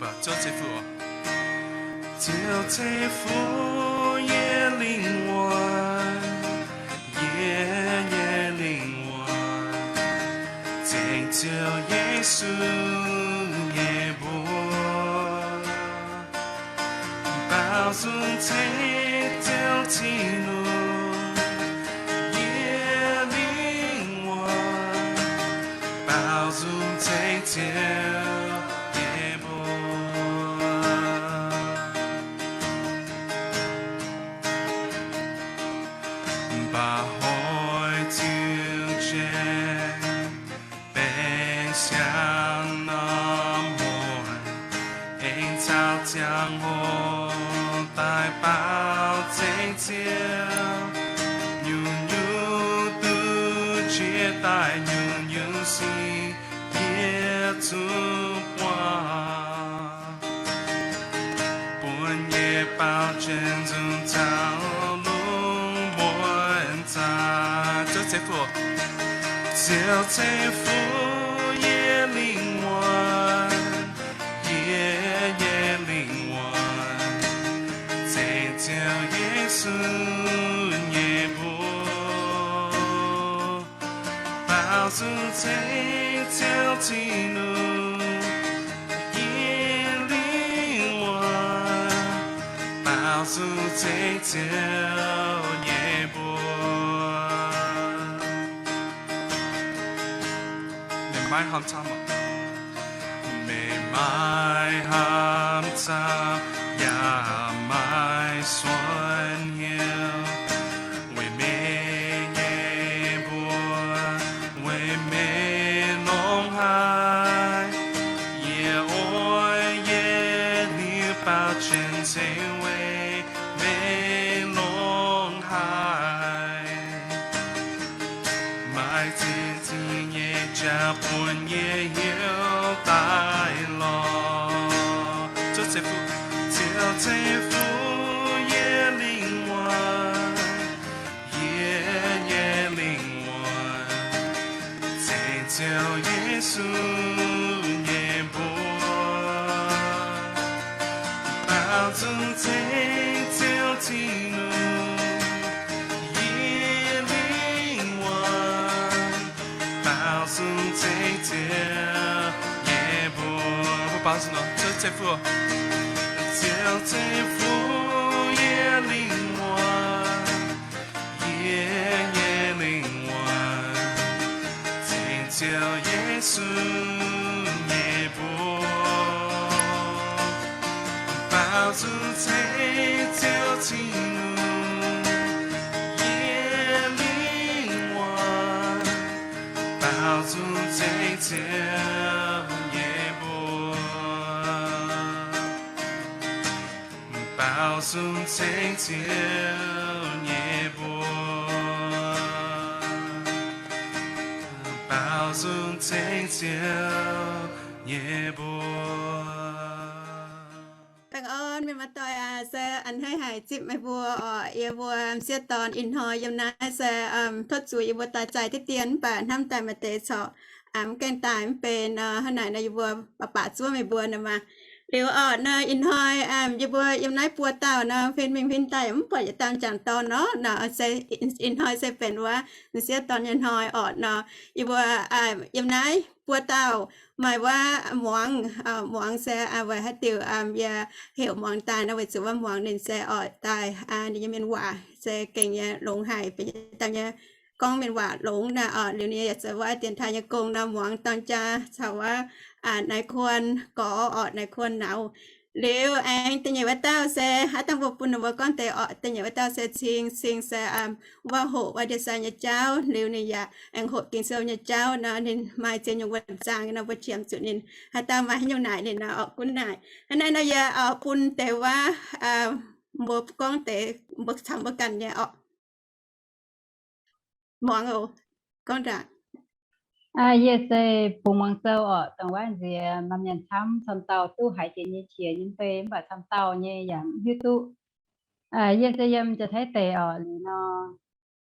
Ziouv ceix fuqv, Ziouv ceix fuqv yie lingh wuonh, yie nyei lingh wuonh, ceng Ziouv Yesu nyei mbuox. Baaux nzung ceng Ziouv Tin-Hungh, yie lingh wuonh, baaux nzung ceng Ziouv nyei mbuox. Mba'hnoi ziux jiex, benx siang norm muonc, aengx caux ziangh hoc daaih baaux ceng Ziouv. Nyungc-nyungc duqv jiex daaih, nyungc-nyungc sic yie zungv buangh. Bun yie baaux jiex nzungh caux lungh muonz zaah. Ziouv ceix fuqv, Ziouv ceix fuqv yie lingh wuonh, yie nyei lingh wuonh, ceng Ziouv Yesu nyei mbuox. Baaux nzung ceng Ziouv Tin-Hungh, yie lingh wuonh, baaux nzung ceng Ziouv nyei mbuox. Meih maiv hnamv camv, meih maiv hnamv camv, yaac maiv suonv hnyouv. Weic meih nyei mbuox, weic meih longx haic, yie oix yietc liuz baaux jiex ceng weic meih longx haic. Maaih ziex zingh nyei jauv bun yie heuc daaih lorz. Ziouv ceix fuqv, Ziouv ceix fuqv yie lingh wuonh, yie nyei lingh wuonh, ceng Ziouv Yesu nyei mbuox. Baaux nzung ceng Ziouv Tin-Hungh, yie lingh wuonh, baaux nzung ceng Ziouv nyei mbuox. Mbuo baaux nzung nor, Ziouv ceix fuqv, Ziouv ceix fuqv yie lingh wuonh, yie nyei lingh wuonh, ceng Ziouv Yesu nyei mbuox. Baaux nzung ceng Ziouv Tin-Hungh, yie lingh wuonh, baaux nzung ceng Ziouv nyei mbuox. Baaux nzung ceng Ziouv nyei mbuox. Baaux nzung ceng Ziouv nyei mbuox. Baengh orn mienh muoz-doic aac, se a'hneiv haic zipv meih mbuo oc. Yie mbuo m'sieqv dorn ih hnoi yiem naaiv se tov zuqc yie mbuo doix-zaix diqv dien mv baac hnamv daaih maaih deix corc mv gaengh daaih mv benx nor, hnangv naaic nor yie mbuo baac baac zuov meih mbuo nor maah. Liuz orqc nor ih hnoi yie mbuo yiem naaiv buo dauh nor, huin mingh huin daaih mv buatc yietc dauh m'jangc dorn nor, nor se ih hnoi se benx wuov m'sieqv dorn nyei hnoi orqc nor. Yie mbuo yiem naaiv buo dauh maaih wuov muangx, muangx se weic haaix diuc yie heuc muangx daaih nor, weic zuqc wuov muangx ninh se oix daaih ninh nyei mienh waac se gengh nyei longx haic, benx yietc dauh nyei gorngv mienh waac longx naaic orqc. Liuz ninh yaac zoux wuov dienx taaih nyei gong nor, muangx dorng jaa caux wuov naaiv kuon gorx orqc, naaiv kuon nauz. Liuz aengx da'nyeic wuov dauh se haaix dauh mbuo bun ninh mbuo gorngv deix orqc, da'nyeic wuov dauh se Cing. Cing se mv baac hoqc wuov ndie-sai nyei jauv, liuz ninh yaac aengx hoqc Ging-Sou nyei jauv nor, ninh maaih ziex nyungc wuonh zaangc nor, mbuo qiemx zuqc ninh haaix dauh maaih haaix nyungc naaic ninh nor orqc, gunv naaic. Hnangv naaiv nor yie bun deix wuov mbuo gorngv deix mbuo caux mbuo ganh nyei orqc. Muangx oc, gorngv ndaangc. Yie se Bungx Muangx Sou orqc, dongh wuov nziex maaih mienh camv, camv dauh duqv haiz jiex nyei qiex nyei mbei, mv baac camv dauh nyei yaac mv hiuv duqv. Yie se yiem Janx-Taiv deic orqc. Liuz nor,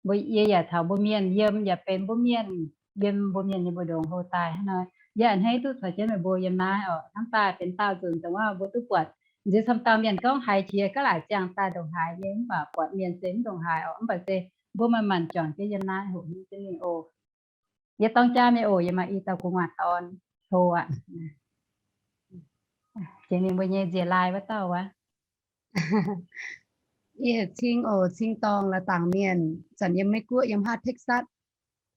mbuo, yie yaac taux mbuo mienh yiem, yaac benx mbuo mienh yiem mbuo mienh nyei mbu'ndongx hlo daaih hnangv nor. Yie a'hneiv duqv caux jienv meih mbuo yiem naaiv oc. Hnamv daaih benx daauh nzunc dongh wuov mbuo duqv buatc. Nziex camv dauh mienh gorngv haiz qiex gaav laaix ziangh daaih ndongc haaix nyei, mv baac buatc mienh se mv ndongc haaix oc. Mv baac se mbuo manc-manc juangc jienv yiem naaiv hoqc hiuv jienv mingh oc. Yie dorng jaa mingh oc. Yie maaih i dauh gu'nguaaz dorn, hlo aqv. Jiex mingh mbuo nyei nziex laai wuov dauh wuov. Yie heuc Cing oc, Cing Dorng, la'dangc mienh, zanc yiem Meiv Guoqv, yiem haav Texas.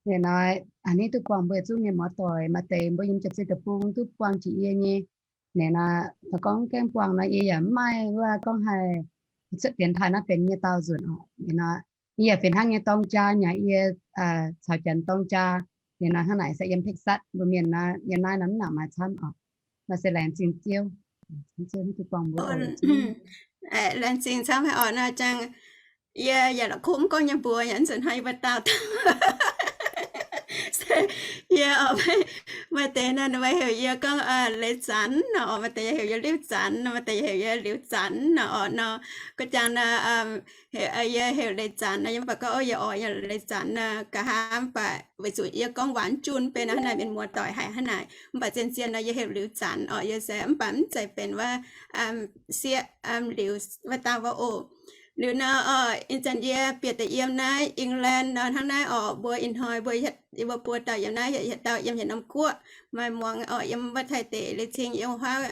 Ninh nor, a'hneiv duqv buangh mbuo zuangx mienh muoz-doic, maaih deix mbuo yiem Jaav-Zei Deic-Bung duqv buangh jiex yie nyei. Ninh nor, gorngv gaengh buangh nor, yie yaac mv maaih wuov gorngv haih cuotv dienx taaih naaiv benx nyei daauh nzunc oc. Ninh nor, yie yaac fih hnangv nyei dorng jaa nyei, yie caux janx dorng jaa. Ninh nor, hnangv naaic se yiem Texas, mbuo mienh nor yiem naaiv nor mv nangc maaih camv oc. Nor se laengz zingh Ziouv. Ziouv duqv buangh mbuo. Laengz zingh camv haic oc. Nor jangx, yie yaac la'kuqv mv gorngv nyei mbuox yaac mv zuqc hnoi yie mbuo daauh dauh. Yie oc, maaih deix nor ninh mbuo heuc yie gorngv Leiz Zanx nor oc, maaih deix yaac heuc yie Liuv Zanx nor, maaih deix yaac heuc yie Liuz Zanx nor oc. Nor gorngv jangx nor, yie heuc Leiz Zanx nor, yie mv baac gorngv, ov, yie oc, yie Leiz Zanx nor, nqa'haav mv baac weic zuqc yie gorngv waac mv jun, benx hnangv naaic mienh muoz-doic haiz hnangv naaic. Mv baac zien-zien nor yie heuc Liuz Zanx oc. Yie se mv baac mv zeiz benx wuov sieqv liuz wuov dauh wuov oc. Liuz nor, ih zanc yie bieqc daaih yiem naaiv England nor hnangv naaiv oc. Mbuo ih hnoi mbuo, yie mbuo buo dauh yiem naaiv, yietc dauh yiem yietc norm guoqv. Maaih muangx oc, yiem wuov Taiv deic, Leiz Cing yiem wuov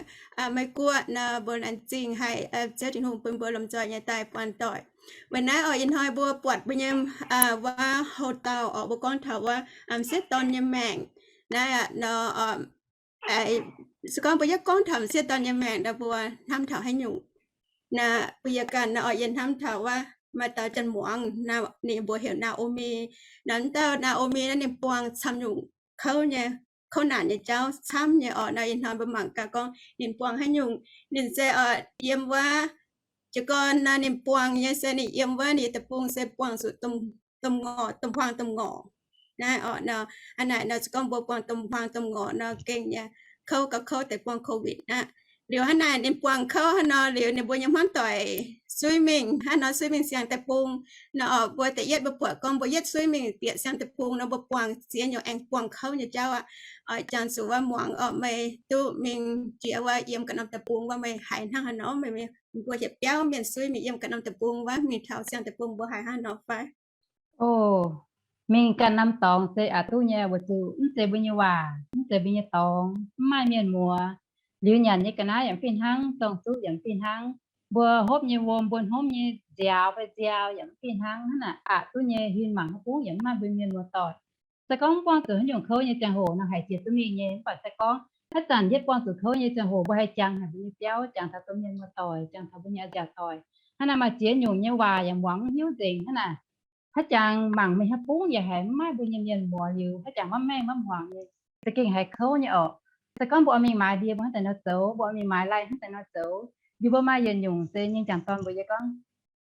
Meiv Guoqv nor. Mbuo laengz zingh haic Ziouv Tin-Hungh bun mbuo lomh nzoih nyei daaih buangh doic. Weic naaiv oc, ih hnoi mbuo buatc mbuo nyei wuov houx-dauh oc, mbuo gorngv taux wuov m'sieqv dorn nyei maengc. Naaiv nor, se gorngv mbuo yietv gorngv taux m'sieqv dorn nyei maengc nor, mbuo hnamv taux haaix nyungc? Naaiv mbuo yie ganh nor oc, yie hnamv taux wuov maaih dauh janx-muangz, ninh mbuox heuc Naa^o^mi. Naaiv dauh Naa^o^mi naaiv ninh buangh camv nyungc kouv nyei, kouv naanc nyei jauv camv nyei oc. Nor ih hnoi mbuo mangc gaax gorngv ninh buangh haaix nyungc. Ninh se oc yiem wuov jiez gorn nor, ninh buangh nyei se ninh yiem wuov ninh deic-bung se buangh zuqc domh ngorc, domh huaang domh ngorc. Naaiv oc nor, hnangv naaic nor se gorngv mbuo buangh domh huaang domh ngorc nor gengh nyei kouv gauh kouv deix buangh COVID aqv. Liuz hnangv naaic ninh buangh kouv hnangv nor liuz, ninh mbuo nyei hmuangv doic suiv mingh hnangv nor, suiv mingh siang deic-bung. Nor oc, mbuo da'yietv mbuo buatc gorngv mbuo yietv suiv mingh bieqc siang deic-bung nor, mbuo buangh ziex nyungc aengx buangh kouv nyei jauv aqv. Oix jangx zuqc wuov muangx oc, meih duqv mingh jiex wuov yiem ganh norm deic-bung wuov, meih haiz hnangv haaix nor? Meih mbuo hietc biauv mienh suiv mingh yiem ganh norm deic-bung wuov, mingh taux siang deic-bung mbuo haiz hnangv haaix nor fai? O, mingh ganh norm dorngx se aqc duqv nyei, weic zuqc mv zeiz mbuo nyei waac, mv zeiz mbuo nyei dorngx, mv maaih mienh muoz. Liuz nyanc nyei ga'naaiv yaac mv fih hnangv, zorng-zuqv yaac mv fih hnangv. Mbuo hopv nyei wuom, mbuo hnomv nyei nziaaux fai nziaaux yaac mv fih hnangv. Hnangv naaic aqc duqv nyei, huin mangc haaix bung yaac mv maaih mbuo mienh muoz-doic. Se gorngv mv buangh zuqc haaix nyungc kouv nyei ziangh hoc nor, haiz jiex duqv mingh nyei. Mv baac se gorngv haaix zanc yietv buangh zuqc kouv nyei ziangh hoc, mbuo haih jangx haic mbuo nyei biauv, jangx taux domh mienh muoz-doic, jangx taux mbuo nyei nziaaux doic. Hnangv naaic maaih ziex nyungc nyei waac yaac muangx mv hiuv nzengc. Hnangv naaic haaix jangx mangc mingh haaix bung yaac haiz mv maaih mbuo nyei mienh muoz liuz, haaix jangx maiv mengh maiv muangx nyei, za'gengh haiz kouv nyei oc. Se gorngv mbuo oix mingh maaiz ndie mbuo hnangv daaih nor zoux, mbuo oix mingh maaiz lai hnangv daaih nor zoux, liuz mbuo maaih yietc nyungc se nyei jangc dorn mbuox yie gorngv,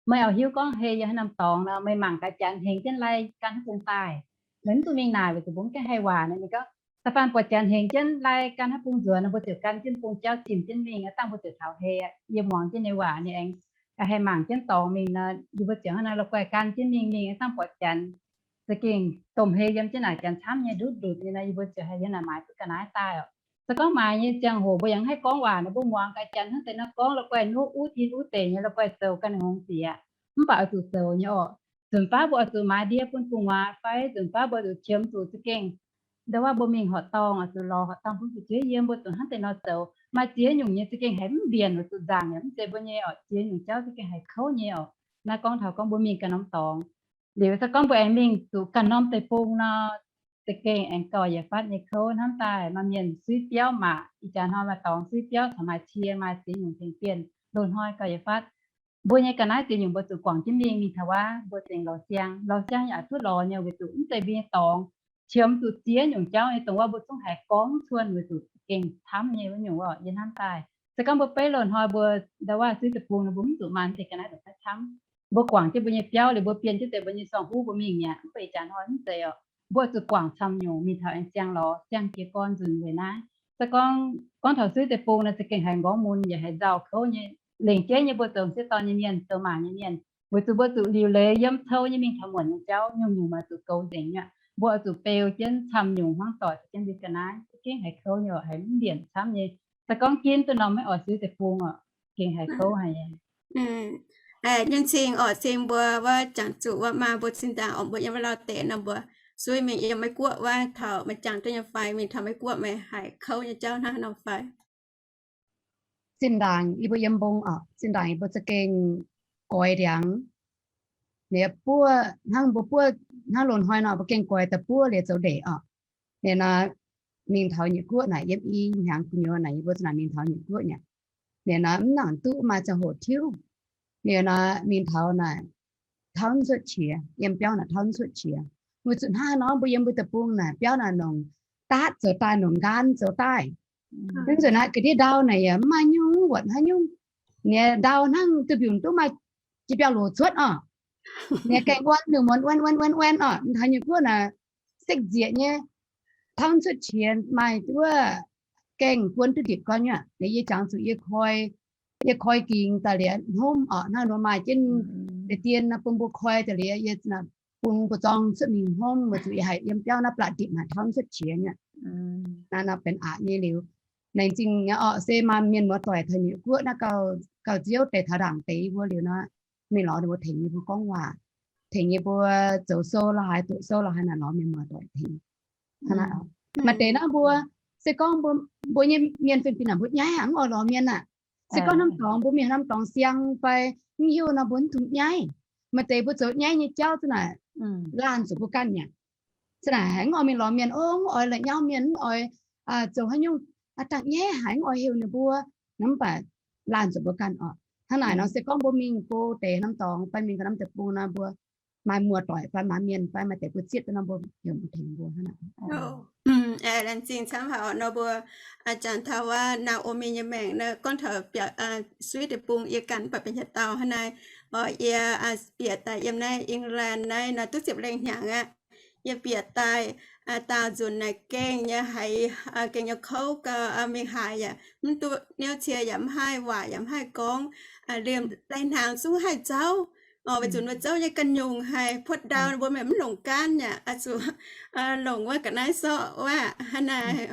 meih oix hiuv gorngv hei yiem haaix norm dorngx nor, meih mangc gaax janx hengx jienv lai gan haaix bung daaih. Meih mv dungx mingh naaic weic zuqc mbuo mv gaengh haih waac. Naaic ninh gorngv, da'faanh buatc janx hengx jienv lai gan haaix bung nzuonx nor, mbuo ziouc gan jienv bung jauv zimh jienv mingh, aav dangh mbuo ziouc taux hei aqv. Yie muangx jienv nyei waac ninh aengx haih mangc jienv dorngx mingh nor, yie mbuo ziouc hnangv naaiv la'guaih gan jienv mingh, mingh aav dangh buatc janx za'gengh domh hei yiem jienv naaic janx camv nyei ndutv ndutc nyei nor, yie mbuo ziouc haih yiem naaic maaiz duqv ga'naaiv daaih oc. Se gorngv maaiz nyei ziangh hoc mbuo yaac mv haih gorngv waac nor, mbuo muangx gaax janx hnangv deix nor gorngv, la'guaih nuqv uv tin uv deic nyei, la'guaih zoux ganh hngongx zieqc. Mv baac oix zuqc zoux nyei oc. Nzunc baav mbuo oix zuqc maaiz ndie bun gu'nguaaz fai nzunc baav mbuo oix zuqc qiemx zuqc za'gengh ndau wuov mbuo mingh horqc dorngh, oix zuqc lorz horqc dorngh bun fu'jueiv yiem, mbuo zuqc hnangv deix nor zoux. Maaih ziex nyungc nyei za'gengh haiz mv mbienc, oix zuqc nzaangc yaac mv zeiz mbuo nyei oc. Ziex nyungc jauv za'gengh haiz kouv nyei oc. Naaiv gorngv taux gorngv mbuo mingh ganh norm dorngx. Liuz se gorngv mbuo aengx mingh zuqc ganh norm deic-bung nor, za'gengh aengx gauh yietc fatv nyei kouv hnamv daaih. Maaih mienh suiv biauv maah! Ih jaax hnoi maaih dorngx suiv biauv caux maaih cie, maaih ziex nyungc tengx bienh, loz-hnoi gauh yietc fatv. Mbuo nyei ga'naaiv ziex nyungc mbuo zuqc guangc jienv mingh, mingh taux wuov mbuo zengc lorz siang. Lorz siang yaac duqv lorz nyei, weic zuqc mv zeiz mbuo nyei dorngx qiemx zuqc ziex nyungc jauv nyei, dongh wuov mbuo zungv haiz gorngv cuon weic zuqc gengh camv nyei wuov nyungc oc. Yie hnamv daaih se gorngv mbuo beiv loz-hnoi mbuo ndau wuov suiv deic-bung nor, mbuo mv zuqc maaih mv deix ga'naaiv daaih camv. Mbuo guangc jienv mbuo nyei biauv liuz, mbuo bienh jienv deix mbuo nyei suangh huv mbuo mingh mi'aqv. Mv baac ih jaax hnoi mv zeiz oc. Mbuo zuqc guangc camv nyungc mingh taux aengx ziangh lorz, ziangh jiez gorn nzunc weic naaiv. Se gorngv, gorngv taux suiv deic-bung nor, za'gengh haiz nqorngv mun yaac haiz nzauh kouv nyei. Lengc jeiv nyei mbuo zoux m'sieqv dorn nyei mienh, zoux mangc nyei mienh, weic zuqc mbuo zuqc liuc leiz yiem cou nyei mingh taux muonc nyei jauv, nyungc-nyungc maaih zuqc goux nzengc mi'aqv. Mbuo oix zuqc beu jienv camv nyungc hmuangv doic za'gengh mbuo ga'naaiv. gengh haiz kouv nyei, haiz mv mbienc camv nyei. Se gorngv ginv duqv norm maiv oix suiv deic-bung oc, gengh haiz kouv haic nyei. Nyei cing oc, cing mbuo wuov jangx zuqc wuov maa mbuo zinh ndaangc oc, mbuo yiem wuov lauh deic nor mbuo suiv mingh yiem Meiv Guoqv wuov taux meih jangx duqv nyei fai, mingh taux Meiv Guoqv meih haiz kouv nyei jauv hnangv haaix nor fai? Zinh ndaangc yie mbuo yiem mbong oc, zinh ndaangc yie mbuo za'gengh goix ndiangx. Liuz buov hnangv mbuo buov hnangv loz-hnoi nor mbuo gengh goix daaih buov liuz zoux ndeic oc. Liuz nor mingh taux Nyeic Guoqv naaic, yiem i hnyangx gu'nyuoz naaic yie mbuo zinh ndaangc mingh taux Nyeic Guoqv nyei. Liuz nor mv nangc duqv maaih ziangh hoc tiuv. Liuz nor mingh taux naaic tauv cuotv qiex, yiem biauv naaic tauv cuotv qiex. Weic zuqc hnangv haaix nor mbuo yiem mbuo deic-bung naaic biauv naaic longc daatv zoux daaih, longc nqaan zoux daaih. Hnangv nzunc naaiv ga'ndiev ndau naaic yaac mv maaih nyungc wuotc haaix nyungc. Ninh ndau hnangv duih mbiungc duqv maaih jiex biauv-loc cuotv oc. Ninh gaengh wuonv, ninh muonz wuonv wuonv wuonv wuonv oc. Taux Nyeic Guoqv naaic sekv nzieqc nyei, tauv cuotv qiex maaih wuov gaengh buonv duqv ndipc gorn nyei. Liuz yie jangx zuqc yie koi, yie koi gingx daaih liuz hnomv oc, hnangv nor maaih jienv deix dien bun mbuo koi daaih liuz yie bun mbuo zorng cuotv mingh hnomv, weic zuqc yie haiz yiem biauv naaiv blatc ndipc naaic tauv cuotv qiex nyei. Naaiv nor benx aqc nyei liuz, laengz zingh nyei oc, se maaih mienh muoz-doic taux Nyeic Guoqv naaiv gauh nziouv deix taux ndaangc deix yie mbuo liuz nor, mingh lorz ninh mbuo tengx yie mbuo gorngv waac, tengx yie mbuo zoux sou la'haaix, doqc sou la'haaix naaic lorz mienh muoz-doic tengx. Maaih deix naaiv mbuo, se gorngv mbuo, mbuo nyei mienh fim-fim naaic mbuo nyaiv aqv, mv oix lorz mienh aqv. Se gorngv hnamv dorngx mbuo mingh hnamv dorngx siang fai mv hiuv nor mbuo mv dungx nyaiv. Maaih deix mbuo zoux nyaiv nyei jauv za'gengh naaic laanh zuqc mbuo ganh nyei. Za'gengh naaic mv oix mingh lorz mienh, o, mv oix la'nyauv mienh, mv oix zoux haaix nyungc, dangh nyaiv haic mv oix heuc ninh mbuo. Mv baac laanh zuqc mbuo ganh oc. Hnangv naaic nor se gorngv mbuo mingh go deix hnamv dorngx fai mingh ganh norm deic-bung nor mbuo maaih muoz-doic fai maaih mienh fai maaih deix mbuo zieqv duqv nor mbuo heuc mbuo tengx mbuo hnangv naaic. Laengz zingh camv haic nor mbuo jangx taux wuov Naomi nyei maengc nor, gorngv taux biaux suiv deic-bung yie ganh mv baac benx hieh dauh hnangv naaic. Oc, yie bieqc daaih yiem naaiv England naaiv nor duqv ziepc lengh hnyangx aqv. Yie bieqc daaih daauh nzunc naaic gengh nyei haiz, gengh nyei kouv gau, mingh haaix yaac mv duqv niouv cie, yaac mv haih waac, yaac mv haih gorngv, liemh lai-hnaangx zungv haih zouv. Oc, weic zuqc ninh mbuo zouv nyei ganh nyungc haic, puotv ndau mbuo mienh mv longc gaanv yaac zuqc longc wuov ga'naaiv sorqv wuov hnangv naaic.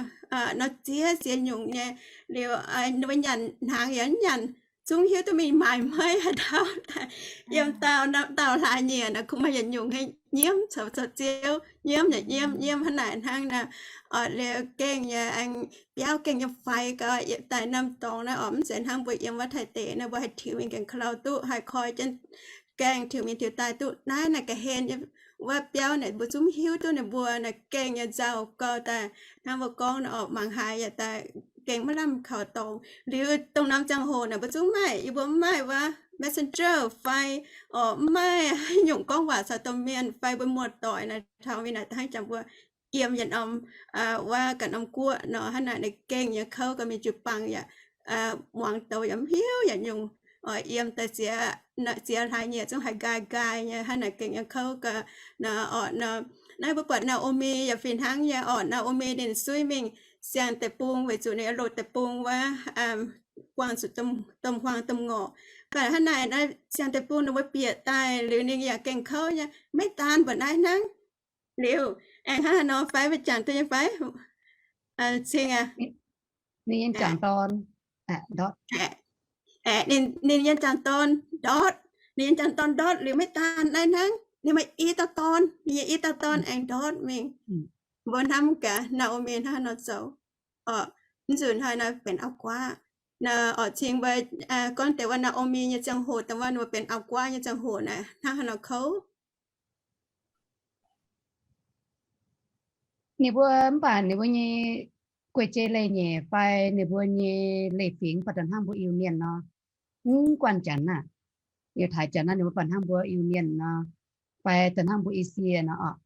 Nor ziex ziex nyungc nyei liuz, ninh mbuo nyanc hnaangx yaac mv nyanc, zungv hiuv duqv mingh maaic meiv haaix dauh daaih. Yiem dauh, dauh hlaax nyieqc naaic kungx maaih yietc nyungc haiz nyiemv, caux caux ziouv nyiemv yaac nyiemv, nyiemv hnangv naaic hnangv naaic. Oc, liuz gengh nyei aengx biauv gengh nyei faix gau, yietc daaih norm dorngx naaiv oc, mv zeiz hnangv mbuo yiem wuov Taiv deic naaiv mbuo haih tiux mingh gengh ka'lau duqv, haih koi jienv gaengh tiux mingh tiux daaih duqv. Naaiv naaic ga'hlen nyei wuov biauv naaic mbuo zungv mv hiuv duqv ninh mbuo naaic gengh nyei nzauh gau daaih. Hnangv mbuo gorngv naaic oc, mangc haaix yaac daaih gengh maiv lamh kaux dorngx. Liuz dongh norm ziangh hoc naaic mbuo zungv mv maaih, yie mbuo mv maaih wuov messenger fai oc, mv maaih haaix nyungc gorngv waac caux domh mienh fai mbuo muoz-doic naaic taux mingh naaic da'hnangv jangx mbuo yiem yietc norm wuov ganh norm guoqv nor, hnangv naaic ninh gengh nyei kouv gau mingh jiu-baang yaac muangx douz yaac mv hiuv yietc nyungc. Oc, yiem daaih ziex, ziex hlaax nyieqc zungv haiz nqaai nqaai nyei, hnangv naaic gengh nyei kouv gau. Naaiv mbuo buatc Naomi yaac fih hnangv nyei oc. Naomi ninh suiv mingh siang deic-bung weic zuqc ninh loz deic-bung wuov buangh zuqc domh huaang domh ngorc. Mv baac hnangv naaic naaiv siang deic-bung ninh mbuo bieqc daaih liuz ninh yaac gengh kouv nyei, maiv daan mbuoqc naaiv hnangv. Liuz aengx hnangv haaix nor fai, mbuo jangx duqv nyei fai? Cing aac, ninh yiem jangx dorn ndortv. Ninh yiem jangx dorn ndortv, ninh yiem jangx dorn ndortv liuz maiv daan naaiv hnangv, ninh maaih i dauh dorn, ninh nyei i dauh dorn aengx ndortv mingh. Mbuo hnamv gaax Naomi hnangv haaix nor zoux. Oc, mv nzunc hnoi nor benx auv-guaav. Naaiv oc, cing mbuo gorngv deix wuov Naomi nyei ziangh hoc, dongh wuov ninh mbuo benx auv-guaav nyei ziangh hoc naaic hnangv haaix nor kouv. Ninh mbuo mv baac ninh mbuo nyei guei-jei leiz-nyeic fai ninh mbuo nyei leiz-fingx mv baac da'hnangv mbuo Iu-Mienh nor, mv guanh Janx aah, Yiutai Janx nor ninh mbuo baac hnangv mbuo Iu-Mienh nor, fai da'hnangv mbuo I Sie nor oc.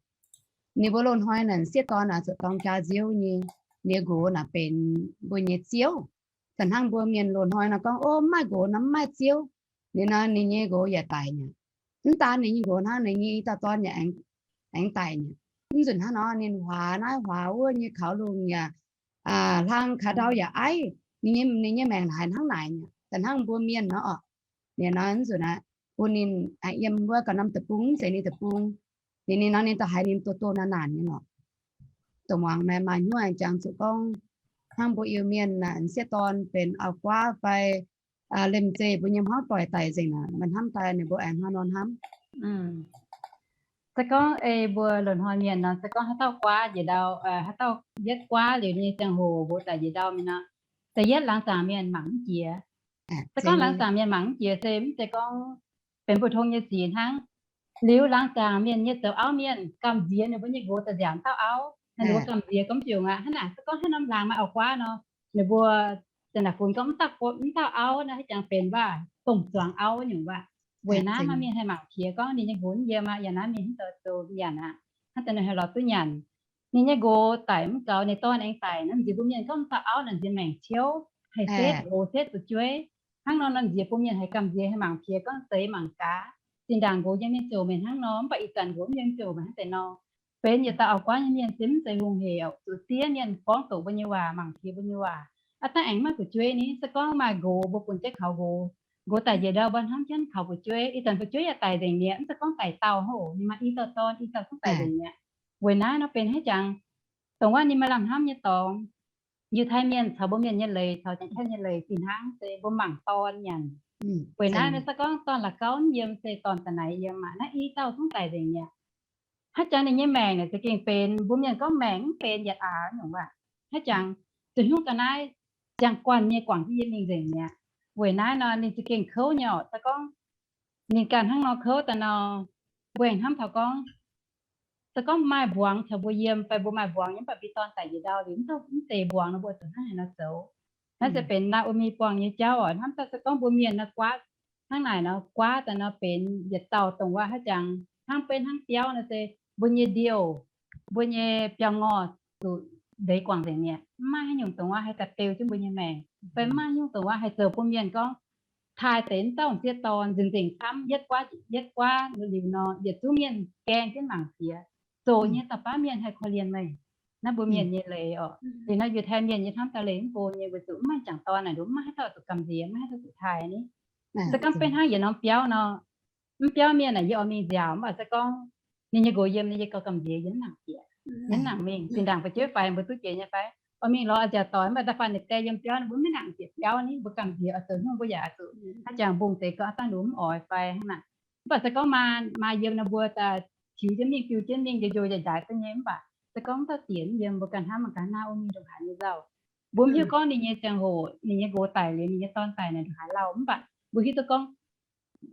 Ninh mbuo loz-hnoi naaic sieqv dorn naaic zuqc dorng jaa nziouv nyei, ninh nqox naaic benx mbuo nyei ziouv. Da'hnangv mbuo Mienh loz-hnoi nor gorngv, o, mv maaih nqox nor mv maaih ziouv. Liuz nor ninh nyei nqox yaac daic mi'aqv. Mv daan ninh nyei nqox hnangv, ninh nyei i dauh dorn yaac aengx daic mi'aqv. Mv nzunc hnangv nor ninh huaax naaiv huaax wuov nyei kaux lungh yaac hlang kaux ndau yaac aiv. Ninh nyei, ninh nyei maengc haiz hnangv naaic mi'aqv. Da'hnangv mbuo Mienh nor oc. Liuz nor mv nzunc aqv, bun ninh yiem wuov ganh norm deic-bung, mv zeiz ninh deic-bung. Liuz ninh nor ninh daaih haiz ninh doh doh naanc naanc nyei lorqc. dongh muangx naaiv maaih hnyouv aengx jangx zuqc gorngv hnangv mbuo Iu-Mienh naaic sieqv dorn benx auv-guaav fai liemh zeih mbuo nyei hmuangv doic daic nzengc naaic, meih hnamv daaih ninh mbuo aengx hnangv nor hnamv? Se gorngv ei mbuo loz-hnoi mienh nor, se gorngv haaix dauh guaav njiec ndau, haaix dauh yietv guaav liuz nyei ziangh hoc mbuo daic njiec ndau mingh nor, da'yietv laangz zaangc mienh mangc mv jiex. Se gorngv laangz zaangc mienh mangc mv jiex se mv zeiz gorngv benx mbu'ndongx nyei sic hnangv. Liuz laangz zaangc mienh nyei zoux auv mienh gamh nziex ninh mbuo nyei nqox daaih nziaauc dauh auv, ninh mbuo gamh nziex gorngv mv baac aqv, hnangv naaic se gorngv haaix norm laangz maaih auv-guaav nor, ninh mbuo za'naaic funx gorngv mv dauh auv naaiv haaix jangx benx waac dongh zuangx auv nyungc waac. Weic naaiv maaih mienh haih mangc piex gorngv ninh nyei nqox mv yiem aqv, yaac naaiv mienh mv zoux zoux nyanc aqv, hnangv daaih ninh haih lorz duqv nyanc. Ninh nyei nqox daic mv gaux, ninh dorn aengx daic, naaiv nziex mbuo mienh gorngv mv dauh auv naaic nziex maengc ciouv, haih setv oc setv fu'jueiv. Hnangv nor nor nziex bun mienh haih gamh nziex haih mangc piex gorngv zeiz mangc gaax, zinh ndaangc nqox yiem nyei ziouc mienh hnangv nor, mv baac ih zanc nqox mv yiem ziouc mienh hnangv deix nor. Benx yietc dauh auv-guaav nyei mienh se mv zeiz hungh hec oc, zuqc diev mienh gorngv doqc mbuo nyei waac, mangc piex mbuo nyei waac. Aav dangh aengx maaih fu'jueiv ni, se gorngv maaih nqox mbuo bun jienv kaux nqox, nqox daic njiec ndau mbuo hnamv jienv kaux fu'jueiv, ih zanc fu'jueiv yaac daic nzengc mi'aqv, mv zeiz gorngv daic dauh hnangv oc, ninh maaih i dauh dorn, i dauh zungv daic nzengc mi'aqv. Weic naaiv nor benx haaix jangx dongh wuov ninh maaih lamh hnamv nyei dorngx. Yiutai mienh caux mbuo mienh nyei leiz caux Janx-Kaeqv nyei leiz fih hnangv se mbuo mangc dorn nyanc. Weic naaiv se gorngv dorn la'gauv mv yiem se dorn da'naix yiem aqv, naaiv i dauh zungv daic nzengc mi'aqv. Haaix jangx ninh nyei maengc naaic za'gengh benx mbuo mienh gorngv maengc mv benx yietc aax nyungc waac. Haaix jangx zuqc hnyouv ga'naaiv ziangh guanh nyei guangc jienv yie mingh nzengc mi'aqv. Weic naaiv nor ninh za'gengh kouv nyei oc. Se gorngv ninh ganh hnangv nor kouv daaih nor, mbuo aengx hnamv taux gorngv se gorngv maaih mbuangz caux mbuo yiem fai mbuo maaih mbuangz nyei mv baac mbuo dorn daic njiec ndau liuz mv deix mbuangz nor mbuo zuqc hnangv haaix nor zoux. Naaiv se benx Naa^o^mi buangh nyei jauv oc. Hnamv daaih se gorngv mbuo mienh nor guaav hnangv naaic nor, guaav daaih nor benx yietc dauh dongh wuov haaix jangx hnangv beiv hnangv biauv nor se mbuo nyei ndiouh, mbuo nyei biauv-ngorh zuqc ndeic guangc nzengc mi'aqv. Mv maaih haaix nyungc dongh wuov haih daaih beu jienv mbuo nyei maengc, fai mv maaih haaix nyungc dongh wuov haih zoux bun mienh gorngv taaih deix mv dauh m'sieqv dorn nzengc nzengc camv, yietv guaav yietv guaav liuz nor, yietc zungv mienh gaeng jienv mangc jiex, zoqc nyei dauh baav mienh haih korv-lienh meih. Naaiv mbuo mienh nyei leiz oc. Liuz nor Yiutai mienh nyei hnamv daaih leiz mv bun nyei weic zuqc mv maaih jangc dorn naaic nduov, mv maaih haaix dauh zuqc gamh nziex, mv maaih haaix dauh zuqc taaih ni. Se gorngv beiv hnangv yietc norm biauv nor, mv biauv mienh naaic yie oix mingh nziaauc, mv baac se gorngv ninh nyei nqox yiem, yie gauh gamh nziex, yie mv nangc bieqc, yie mv nangc mingh. Zinh ndaangc fu'jueiv faix mbuo duqv jiex nyei fai? Oix mingh lorz nziaauc doic, mv baac da'faanh ninh die yiem biauv, mbuo mv nangc bieqc biauv ni, mbuo gamh nziex oix zoux hnyouv, mbuo yaac oix zuqc haaix jangx mbungh deix gauh aav dangh nduov mv oix fai hnangv naaic. Mv baac se gorngv maa, maa yiem nor mbuo daaih tiux jienv mingh, fiu jienv mingh, njo njo njaaix njaaix duqv nyei. Mv baac se gorngv dauh diex mv yiem, mbuo ganh hnamv mangc gaax Naa^o^mi ndongc haaix nyei nzauh. Mbuo mv hiuv gorngv ninh nyei ziangh hoc, ninh nyei nqox daic liuz, ninh nyei dorn daic naaic ndongc haaix lauh. Mv baac mbuo hiuv duqv gorngv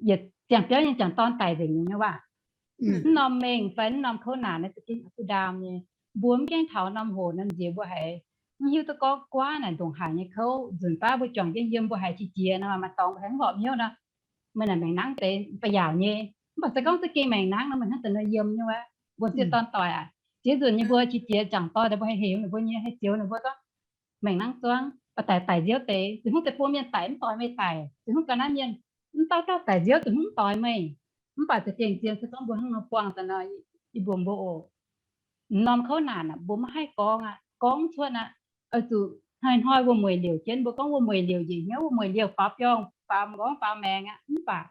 yietc ziangh biauv nyei jangc dorn daic nzengc nyei waac. Mv norm mengh fai mv norm kouv naanc naaiv za'gengh duqv ndaam nyei. Mbuo mv gaengh taux norm hoc norm nziex mbuo haiz mv hiuv duqv gorngv guaav naaic ndongc haaix nyei kouv. Nzunc baav mbuo juangc jienv yiem mbuo haiz qiex jiez nor, maaih dorngx mbuo haiz mv horpc hnyouv nor, meih naaic maengc nangv deix ba'yaauc nyei. Mv baac se gorngv za'gengh maengc nangv nor, meih hnangv deix nor yiem nyei wuov, mbuo m'sieqv dorn doic aac, ziex nzunc nyei mbuo qiex jiez jangc dorn deix mbuo haiz hemx ninh mbuo nyei, haiz zioux ninh mbuo gorngv maengc nangv zuangv, baac daic daic nziouv deix, zuqc hnangv deix buo mienh daic mv doix meih daic, zuqc hnangv ga'naaiv mienh mv dauh dauh daic nziouv zuqc hnangv mv doix meih. Mv baac za'gengh zien se gorngv mbuo hnangv nor buangh daaih nor, yie mbuox mbuo oc, norm kouv naanc aac, mbuo maiv haih gorngv aqv, gorngv cuotv aqv. Oix zuqc hnoi-hnoi wuom-mueic liouc jienv, mbuo gorngv wuom-mueic liouc njiec hnyouv, wuom-mueic liouc faaux biorngh, faaux m'nqorngv, faaux maengx aqv, mv baac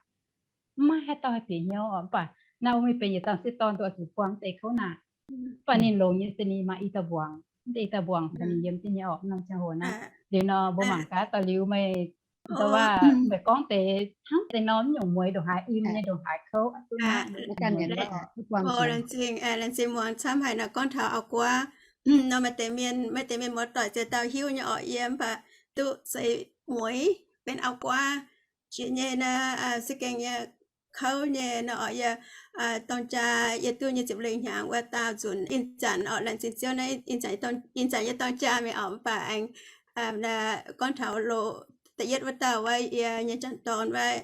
mv maaih haaix dauh haih bieqc hnyouv oc. Mv baac Naa^o^mi benx yietc dauh m'sieqv dorn, oix zuqc buangh deix kouv naanc. Mv baac ninh longx nyei se ninh maaih i dauh mbuangz, mv deix i dauh mbuangz caux ninh yiem jienv nyei oc, norm ziangh hoc naaiv. Liuz nor mbuo mangc gaax daaih liuz meih, meih gorngv deix hnangv deix norm nyungc mueiz ndongc haaix, im nyei ndongc haaix kouv. Laengz zingh muangx camv haic nor gorngv taux auv-guaav nor, maaih deix mienh, maaih deix mienh muoz-doic ziex dauh hiuv nyei orqc, yie mv baac duqv seix mueiz benx auv-guaav jiex nyei naaiv, se gengh nyei kouv nyei nor orqc. Yie dorng jaa yie duqv nyei ziepc lengh hnyangx wuov dauh nzunc, ih zanc orqc laengz zingh Ziouv naaiv, ih zanc yie dorng jaa mingh orqc, mv baac aengx gorngv taux loz da'yietv wuov dauh wuov, yie nyei jangc dorn wuov,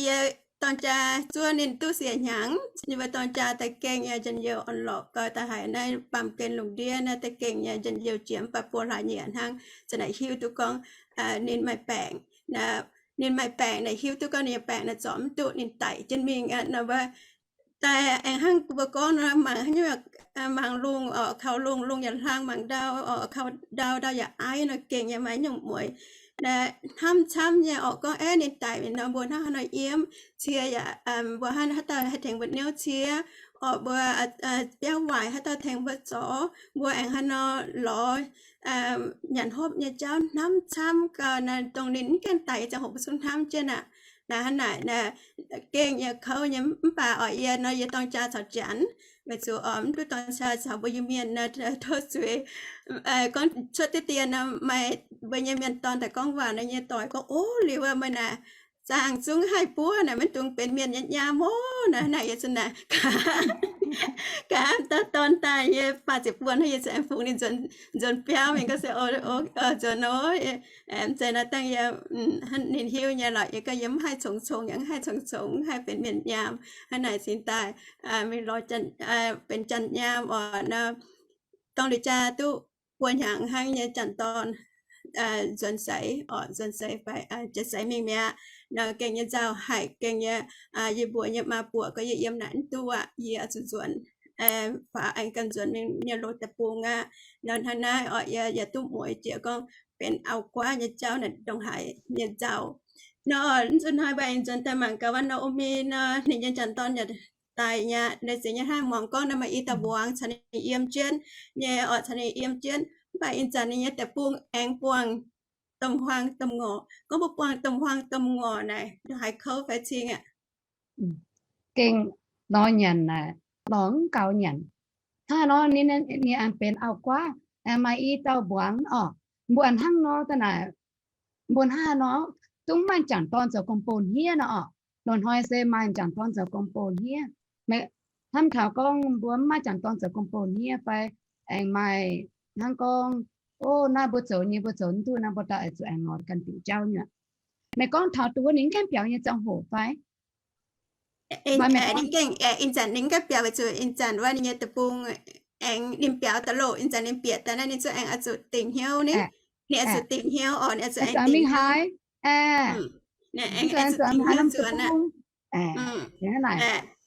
yie dorng jaa zuov ninh duqv siec hnyangx, yie mbuo dorng jaa daaih gengh yie njien-youh orn-lorqc gau daaih haic naaiv baamh gen lungh ndiev naaiv daaih gengh yie njien-youh jiex mv baac buo hlaax nyieqc hnangv, za'naaic hiuv duqv gorngv ninh maaih baengc. Ninh maaih baengc naaic hiuv duqv gorngv ninh nyei baengc naaic zorc mv duqv ninh daic jienv mingh nor wuov. Daaih aengx hnangv mbuo gorngv nor, mangc haaix nyungc, mangc lungh orqc, kaux lungh, lungh yaac hlang, mangc ndau orqc, kaux ndau, ndau yaac aiv nor, gengh yaac maaih nyungc mueiz. Hnamv camv nyei orqc, gorngv aeqv, ninh daic mingh nor, mbuo hnangv haaix nor yiem, cie yaac, mbuo hnangv haaix dauh haih tengx mbuo niouv cie, orqc, mbuo biauv waaic haaix dauh tengx mbuo zoux, mbuo aengx haaix nor lorz nyanc hopv nyei jauv hnamv camv gau naaiv, dongh ninh mv gaengh daic nyei ziangh hoc mbuo zungv hnamv jienv aqv. Naaiv hnangv naaic, gengh nyei kouv nyei, mv baac orqc yie nor yie dorng jaa caux Janx, weic zuqc orqc mv duqv dorng jaa caux mbuo Iu-Mienh nor tov zuiz. Gorngv cuotv diqv dien nor maaih mbuo nyei mienh dorn daaih gorngv waac nor, nyei doic gorngv, Ov, liuz meih naaic zaangh zungv haih buov naaic, maiv dungx benx mienh nyei nyaam ov. Naaiv hnangv naaic yie zunc naaic gaax, gaax dorn daaih yie faah ziepc buonc hnangv, yie zuqc aengx fungx ninh nzuonx biauv mingh gorngv se, Nzuonx ov, mv zeiz nor dangh yie, ninh hiuv nyei lorqc. Yie gorngv yie mv haih congx-congx, yaac mv haih congx-congx, mv haih benx mienh nyaam. Hnangv naaic cingx daaih mingh lorz benx janx nyaam orqc nor, dongh liuz jaa duqv buo hnyangx hnangv nyei janx dorn nzuonx seix orqc, nzuonx seix fai jiex seix mingh mi'aqv. Nor gengh nyei nzauh haic, gengh nyei, yie mbuox nyei maa buoqc gorngv yie yiem naaic mv duqv aqv, yie oix zuqc nzuonx, faaux aengx ganh nzuonx mingh nyei loz deic-bung aqv. Nor hnangv naaiv orqc, yie yaac duqv mueiz jiex gorngv benx auv-guaav nyei jauv naaic ndongc haaix nyei nzauh. Nor nzunc hnoi mbuo aengx nzuonx daaih mangc gaax wuov Naa^o^mi nor, ninh nyei janx dorn yaac daic mi'aqv. Naaiv ziex nyei hnangv muangx gorngv naaiv maaih i dauh muangx caux ninh yiem jienv nyei orqc, caux ninh yiem jienv. Mv baac ih zanc ninh nyei deic-bung aengx buangh domh huaang domh ngorc. Gorngv mbuo buangh domh huaang domh ngorc naaic, ndongc haaix kouv fai cing aqv? Gengh nor nyanc naaic, lorz mv gaux nyanc. Hnangv nor ninh, ninh aengx benx auv-guaav, aengx maaih i dauh muangx orqc. Mbuo hnangv nor daaih naaic, mbuo hnangv nor, zungv maaih m'jangc dorn zoux gong-bou hniev nor orqc. Loz-hnoi se maaih m'jangc dorn zoux gong-bou hniev. Hnamv taux gorngv mbuo mv maaih m'jangc dorn zoux gong-bou hniev fai aengx maaih hnangv gorngv, Ov, naaiv mbuo zoux nyei, mbuo zoux mv duqv, naaiv mbuo daaih zuqc aengx lorz ganh diuc jauv nyei. Meih gorngv taux duqv ninh mv gaengh biaux nyei ziangh hoc fai? Ninh gengh, ih zanc ninh mv gaengh biaux weic zuqc ih zanc wuov ninh nyei deic-bung aengx ninh biaux daaih loh, ih zanc ninh bieqc daaih naaiv ninh zungv aengx oix zuqc dingc hnyouv ni. Ninh oix zuqc dingc hnyouv orqc, ninh oix zuqc aengx dingc hnyouv. Ninh aengx oix zuqc dingc hnyouv nzuonx aqv.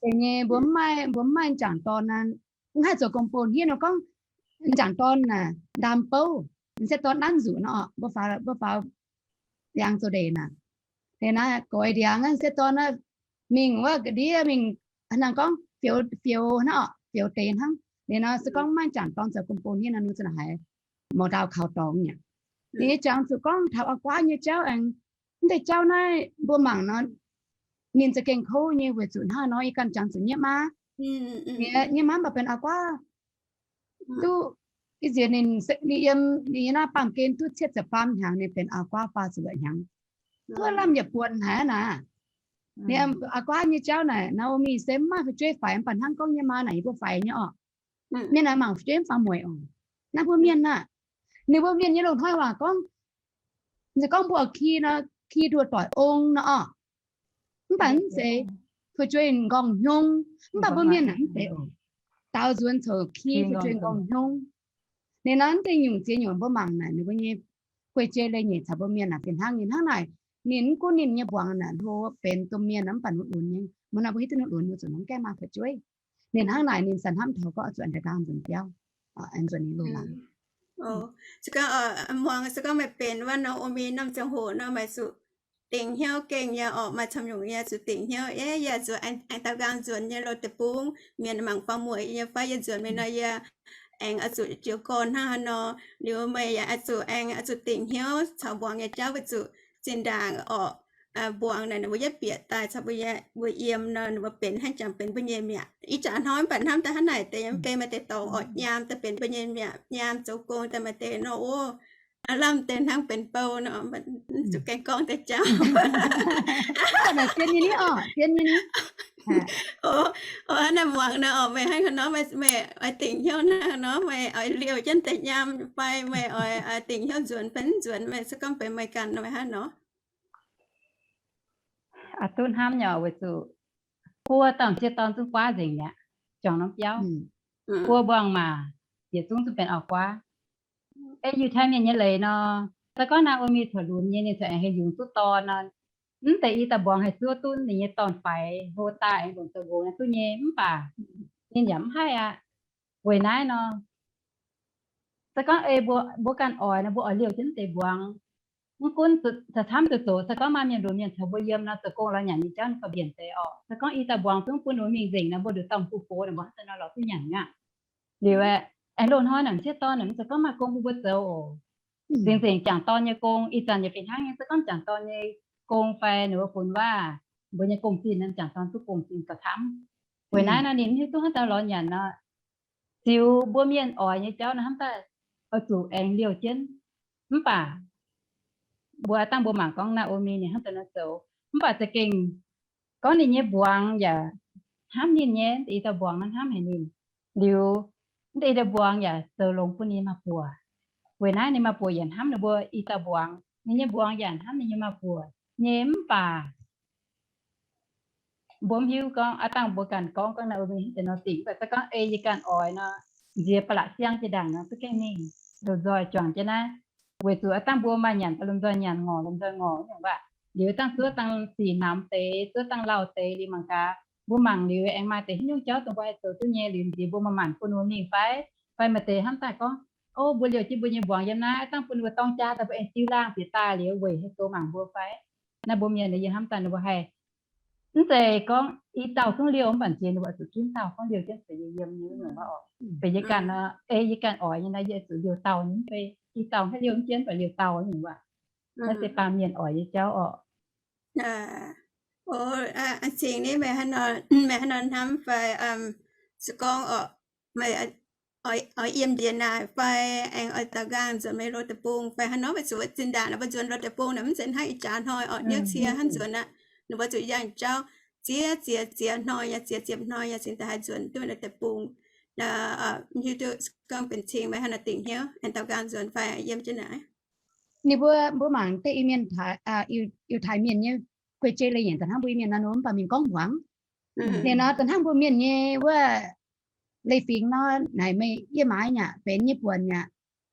Deix nyei mbuo mv maaih, mbuo mv maaih m'jangc dorn naaic, mv haih zoux gong-bou hniev nor gorngv, m'jangc dorn naaic ndaam bouv, m'sieqv dorn nanv nzuqc nor orqc, mbuo faaux, mbuo faaux ndiangx zoux ndeic naaic. Deix naaiv goix ndiangx, m'sieqv dorn naaiv mingh wuov ga'ndiev mingh, hnangv gorngv fioux, fioux hnangv orqc, fioux deix hnangv. Liuz nor se gorngv mv maaih m'jangc dorn zoux gong-bou hniev nor, ninh za'gengh haiz mouz dauh kaux dorngx mi'aqv. Ninh nyei jangx zuqc gorngv taux auv-guaav nyei jauv aengx, mv deix jauv naaiv mbuo mangc nor, ninh za'gengh kouv nyei weic zuqc hnangv nor yie ganh jangx zuqc nyei maa, nyei maa mv baac benx auv-guaav duqv. Ih nziex ninh, ninh yiem, ninh yiem naaiv baamh gen duqv cietv ziepc faam hnyangx, ninh benx auv-guaav faah ziepc luoqc hnyangx, duqv lamh yietc buonc haic aqv naaic. Ninh auv-guaav nyei jauv naaic, Naa^o^mi se mv maaih fu'jueiv faix, mv baac hnangv gorngv nyei maa naaic yie mbuo faix nyei orqc. Mienh naaic mangc fu'jueiv mv faaux mueic oc. Naaiv mbuo mienh aah, ninh mbuo mienh nyei loz-hnoi waac gorngv, se gorngv mbuo oix ki nor, ki nduoh doic ong nor orqc. Mv baac mv zeiz fu'jueiv nqorngv hnyouv. Mv baac mbuo mienh naaic mv zeiz oc. Daaux nzuonx coux ki fu'jueiv nqorngv hnyouv. Ninh naaiv mv zeiz nyungc ziex nyungc mbuo mangc naaic ninh mbuo nyei guei-jei leiz-nyeic caux mbuo mienh naaic fih hnangv. Ninh hnangv naaic, ninh mv gunv ninh nyei mbuangz naaic hlo benx domh mienh mv baac nutc lunx nyei, mbuo naaiv mbuo hiuv duqv nutc lunx mbuo zuqc nongx gaengh maaih fu'jueiv. Ninh hnangv naaic ninh sa hnamv taux gorngv zuqc aengx daaih nzuonx biauv, aengx nzuonx nyei loz-laangz. Se gorngv, muangx se gorngv meih benx wuov Naa^o^mi norm ziangh hoc nor, meih zuqc dingc hnyouv gengh nyei orqc. Maaih camv nyungc yie zuqc dingc hnyouv, yie zuqc aengx daux nqaang nzuonx nyei loz deic-bung, mienh mangc faaux mueic yie fai yie nzuonx mingh nor yie aengx oix zuqc jiu gorn hnangv haaix nor. Liuz meih yaac oix zuqc aengx oix zuqc dingc hnyouv caux mbuangz nyei jauv weic zuqc zinh ndaangc orqc, mbuangz naaic ninh mbuo yietv bieqc daaih caux mbuo yiem nor ninh mbuo benx hnangv jangx benx mbuo nyei mi'aqv. Ih jaax hnoi mv baac hnamv daaih hnangv naaic deix, yiem geh maaih deix dorngx orqc nyaam daaih benx mbuo nyei mi'aqv, nyaam zoux gong daaih maaih deix nor, ov, lamh deix hnangv benx bou nor, zuqc gaengh gorngv deix jauv. Zien nyei ni orqc, zien nyei ni. Ov, hnangv naaic muangx nor orqc, meih hnangv haaix nor, meih oix dingc hnyouv hnangv haaix nor, meih oix liouh jienv deix nyaam fai meih oix dingc hnyouv nzuonx fai mv nzuonx, meih se gorngv benx meih ganh nor meih hnangv nor. Aa, duqv hnamv nyei weic zuqc buo dauh m'sieqv dorn zungv guaav nzengc mi'aqv, juangc norm biauv. Buo mbuangz maac yietc zungv zungv benx auv-guaav. Ei Yiutai Mienh nyei leiz nor, se gorngv Naa^o^mi corc lunx nyei, ninh corc aengx heh yungz duqv dorn nor, mv deix i dauh mbuangz haih zuov duqv ninh nyei dorn-faix hlo daaih aengx longc zoux nqox nyei duqv nyei, mv baac ninh yaac mv haih aqv. Weic naaiv nor, se gorngv ei mbuo, mbuo ganh oix nor, mbuo oix liouh jienv mv deix mbuangz, Mv gunv zoux camv zoux zoqc, se gorngv maaih mienh lunx mienh caux mbuo yiem nor, zoux gong lorz nyanc nyei jauv ninh gauh mbienc deix orqc. Se gorngv i dauh mbuangz zungv bun ninh mbuo mingh nzengc nor, mbuo nduqc dauh mv bung gox ninh mbuo hnangv naaiv nor lorz duqv nyanc nyei aqv. Liuz aengx loz-hnoi naaic m'sieqv dorn naaic, mv zeiz gorngv maaih gong bun mbuo zoux oc. Nzengc nzengc m'jangc dorn nyei gong, ih zanc yaac fih hnangv nyei. Se gorngv m'jangc dorn nyei gong fai ninh mbuo funx waac, mbuo nyei gong-zinh nor, m'jangc dorn duqv gong-zinh gauh camv. Weic naaiv nor ninh mv hiuv duqv hnangv haaix dauh lorz nyanc nor, ziux mbuo mienh oix nyei jauv nor hnamv daaih oix zuqc aengx liouh jienv. Mv baac mbuo dangh mbuo mangc gorngv Naa^o^mi ninh hnangv deix nor zoux, mv baac za'gengh gorngv ninh nyei mbuangz yaac hnamv ninh nyei, mv deix i dauh mbuangz naaiv hnamv haic ninh. Liuz mv deix i dauh mbuangz yaac zoux longx bun ninh maa-buoc. Weic naaiv ninh maa-buoc yaac hnamv ninh mbuo i dauh mbuangz, ninh nyei mbuangz yaac hnamv ninh nyei maa-buoc nyei. Mv baac mbuo mv hiuv gorngv, aav dangh mbuo ganh gorngv, gorngv Naa^o^mi hnangv deix nor dingc, mv baac se gorngv ei yie ganh oix nor, nziex ba'laqc siang jiex ndaangc nor, za'gengh mingh lomh nzoih juangc jienv naaiv, weic zuqc aav dangh mbuo maaih nyanc daaih lomh nzoih nyanc, ngorc lomh nzoih ngorc nyungc waac. Liuz dangh zuov dangh sic namx deix, zuov dangh lauh deix liuz mangc gaax, mbuo mangc liuz aengx maaih deix haaix nyungc jauv dongh mbuo haih zoux duqv nyei liuz nziex mbuo maaih maanc bun ninh mbuo mingh fai? Fai maaih deix hnamv daaih gorngv, o, mbuo liouh jienv mbuo nyei mbuangz yiem naaiv, aav dangh bun ninh mbuo dorng jaa daaih mbuo aengx jiu laangh bieqc daaih liuz weic haih zoux mangc mbuo fai? Naaiv mbuo mienh yie hnamv daaih ninh mbuo haih, mv zeiz gorngv i dauh zungv liouh mv baac nziex ninh mbuo zuqc ginv dauh gorngv liouh jienv feix yie yiem nyei nyungc waac oc. Feix yie ganh nor, ei yie ganh oix nyei nor, yie zuqc liouh dauh nyei, feix i dauh haih liouh jienv fai liouh dauh nyungc waac. Naaiv se baamh mienh oix nyei jauv orqc. Cingx ni meih haaix nor hnamv fai se gorngv orqc, meih oix yiem njiec naaic fai aengx oix daaux nqaang nzuonx meih loz deic-bung fai haaix nor, weic zuqc zinh ndaangc naaiv mbuo nzuonx loz deic-bung naaic mv zeiz hnangv ih jaax hnoi orqc, hnyouv cie hnangv nzuonx aqv. Ninh mbuo zuqc yangh jauv ziex ziex ziex hnoi yaac ziex ziepc hnoi yaac cingx daaih haih nzuonx duqv loz deic-bung. Hiuv duqv gorngv benx cing meih haaix nor dingc hnyouv aengx daaux nqaang nzuonx fai yiem jienv naaic. Ninh mbuo, mbuo mangc deix Iu-Mienh, Yiutai Mienh nyei guei jei leiz-nyeic da'hnangv mbuo Iu-Mienh nor, mv baac mingh gorngv muangx. Ninh nor da'hnangv mbuo Mienh nyei wuov leiz-fingx nor, naaic meih yie maaiz nyei aqv, benx nyei buonc nyei aqv.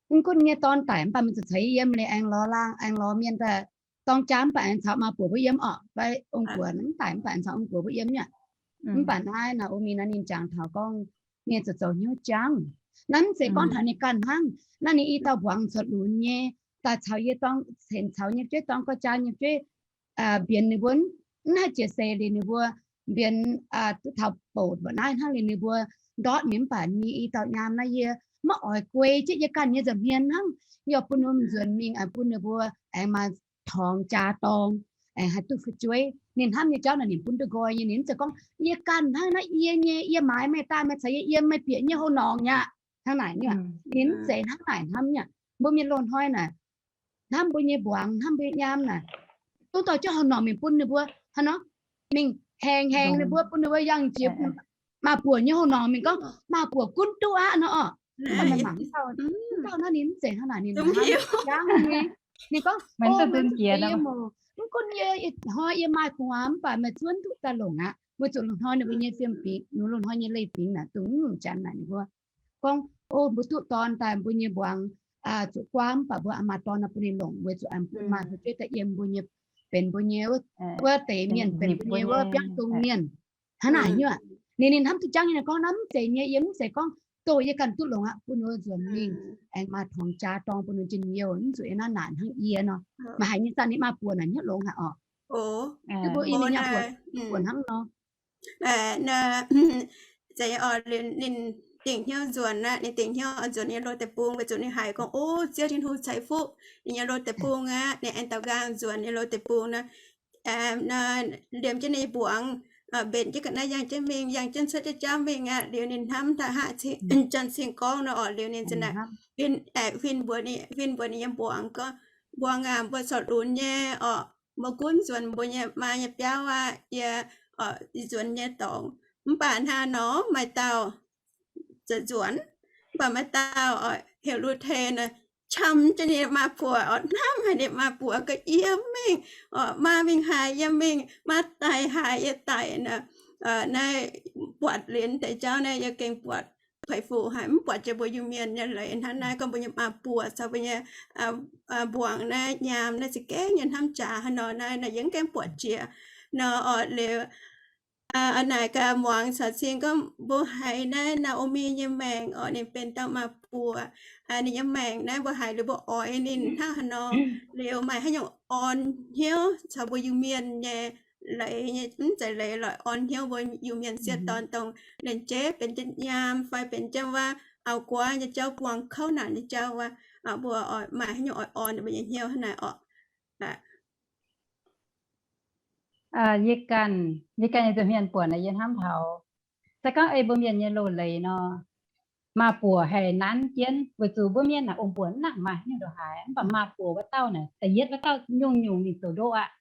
Mv gunv nyei dorn daic mv baac meih zuqc caux yie yiem liuz aengx lorz laangh, aengx lorz mienh daaih dorng jaa mv baac aengx caux maa-buoc mbuo yiem orqc, fai ong-buoc mv daic mv baac aengx caux ong-buoc mbuo yiem nyei aqv. Mv baac naaiv Naa^o^mi nor ninh jangx taux gorngv ninh zuqc zoux hnyouv jangv. Naaiv mv zeiz gorngv taux ninh ganh hnangv. Naaiv ninh i dauh mbuangz cuotv lunx nyei, daaih caux yie dorng, caux nyei fu'jueiv dorng gauh jaa nyei fu'jueiv mbienx ninh mbuo, mv haih jiex seix liuz ninh mbuo mbienx duqv taux bouc mbuo naaiv hnangv liuz ninh mbuo ndortv mingh mv baac ninh i dauh nyaam naaiv yie maiv oix guei jienv yie ganh nyei nza'hmien hnangv. Yie bun ninh nzuonx mingh bun ninh mbuo aengx maaih torngx jaa dorng, aengx haih duqv fu'jueiv. Ninh hnamv nyei jauv naaic ninh bun duqv nqoi nyei. Ninh mv zeiz gorngv yie ganh hnangv naaiv yie nyei, yie maaiz meih daaih meih caux yie yiem meih bieqc nyei houv norngx nyei aqv. Hnangv naaic nyei aqv. Ninh mv zeiz hnangv naaic hnamv nyei aqv. Mbuo mienh loz-hnoi naaic hnamv mbuo nyei mbuangz, hnamv mbuo nyei nyaam naaic, dongh dorh jienv houv norngx mingh bun ninh mbuo, hnangv nor, mingh haeng haeng ninh mbuo, bun ninh mbuo yangh jiex maa-buoc nyei houv norngx mingh gorngv, maa-buoc gunv duqv aqv nor orqc. Mv baac meih mangc mv dauh, mv dauh naaiv ninh mv zeiz hnangv naaic, ninh hnamv jangv nyei. Ninh gorngv, o, meih zuqc jiex yie moc, mv gunv yie hnoi yie maaih gu'nguaaz mv baac meih zuonv duqv daaih longc aqv. Mbuo zuqc loz-hnoi ninh mbuo nyei fiem-fingx, loz-hnoi nyei leiz-fingx naaic dongh mv jangx naaic ninh mbuo gorngv, o, mbuo duqv dorn daaih mbuo nyei mbuangz zuqc guaav mv baac mbuo maaih dorn nor bun ninh longc, weic zuqc bun maaih fu'jueiv daaih yiem mbuo nyei, benx mbuo nyei wuov deix mienh, benx mbuo nyei wuov biauv dongh mienh. Hnangv naaic nyei aqv. Ninh, ninh hnamv duqv jangv nyei, ninh gorngv naaiv mv zeiz nyei, yie mv zeiz gorngv doh yie ganh duqv longc aqv, bun ninh nzuonx mingh aengx maaih torngx jaa dorng bun ninh njien-youh, mv zuqc yiem naaiv naaic hnangv yie nor. Maaih haic nyei zanc ninh maa-buoc naaic hnyouv longx haic orqc. Mv baac yie ninh nyaam buonc hnangv nor. Ninh dingc hnyouv nzuonx aqv, ninh dingc hnyouv nzuonx nyei loz deic-bung, weic zuqc ninh haiz gorngv, o, Ziouv Tin-Hungh ceix fuqv ninh nyei loz deic-bung aqv. Ninh aengx daaux nqaang nzuonx nyei loz deic-bung nor, liemh jienv ninh mbuangz, mbenc jienv ga'naaiv yangh jienv mingh, yangh jienv cuotv jienv jauv mingh aqv. Liuz ninh hnamv daaih haav, janx cing gorngv nor orqc, liuz ninh za'naaic huin mbuox ninh nyei mbuangz gorngv, mbuangz aac, mbuo corc lunx nyei orqc, mbuo gunv nzuonx mbuo nyei maa nyei biauv aqv. Yie nzuonx nyei dorngx, mv baac hnangv nor maaih dauh nzuonx, mv baac maaih dauh heuc Lu^te nor, qam jienv ninh maa-buoc orqc, hnamv haic ninh maa-buoc, ga'yiem mingh orqc, maa mingh haaix yie mingh, maa daic haaix yie daic nor. Naaiv buatc liuz deix jauv naaiv yie gengh buatc kueix fuqv haic, mv buatc jiex mbuo Iu-Mienh nyei leiz hnangv naaiv, gorngv mbuo nyei maa-buoc caux mbuo nyei mbuangz naaiv nyaam naaiv za'gengh nyei hnamv jaax haaix nor naaiv, naaiv yie mv gaengh buatc jiex nor orqc. Liuz Naaic gaax muangx caux cing gorngv mbuo haiz naaiv Naa^o^mi nyei maengc orqc, ninh benx dauh maa-buoc. Ninh nyei maengc naaiv mbuo haiz liuz mbuo oix ninh hnangv haaix nor. Liuz maaih haaix nyungc orn hnyouv caux mbuo Iu-Mienh nyei leiz nyei, mv zeiz leiz lorqc, orn hnyouv mbuo Iu-Mienh sieqv dorn dongh lengc jeiv benx jienv nyaam fai benx jienv wuov auv-guaav nyei jauv, buangh kouv naanc nyei jauv wuov, mbuo maaih haaix nyungc oix orn mbuo nyei hnyouv hnangv naaic orqc. Yie ganh, yie ganh nyei nza'hmien buonc naaic yie hnamv taux, se gorngv ei mbuo mienh nyei loz-leiz nor, maa-buoc haih nanv jienv, weic zuqc mbuo mienh naaic ong-buonc mv nangc maaih haaix nyungc ndongc haaix, mv baac maa-buoc wuov dauh naaic, da'yietv wuov dauh nyungc-nyungc ninh zoux ndoqv aqv.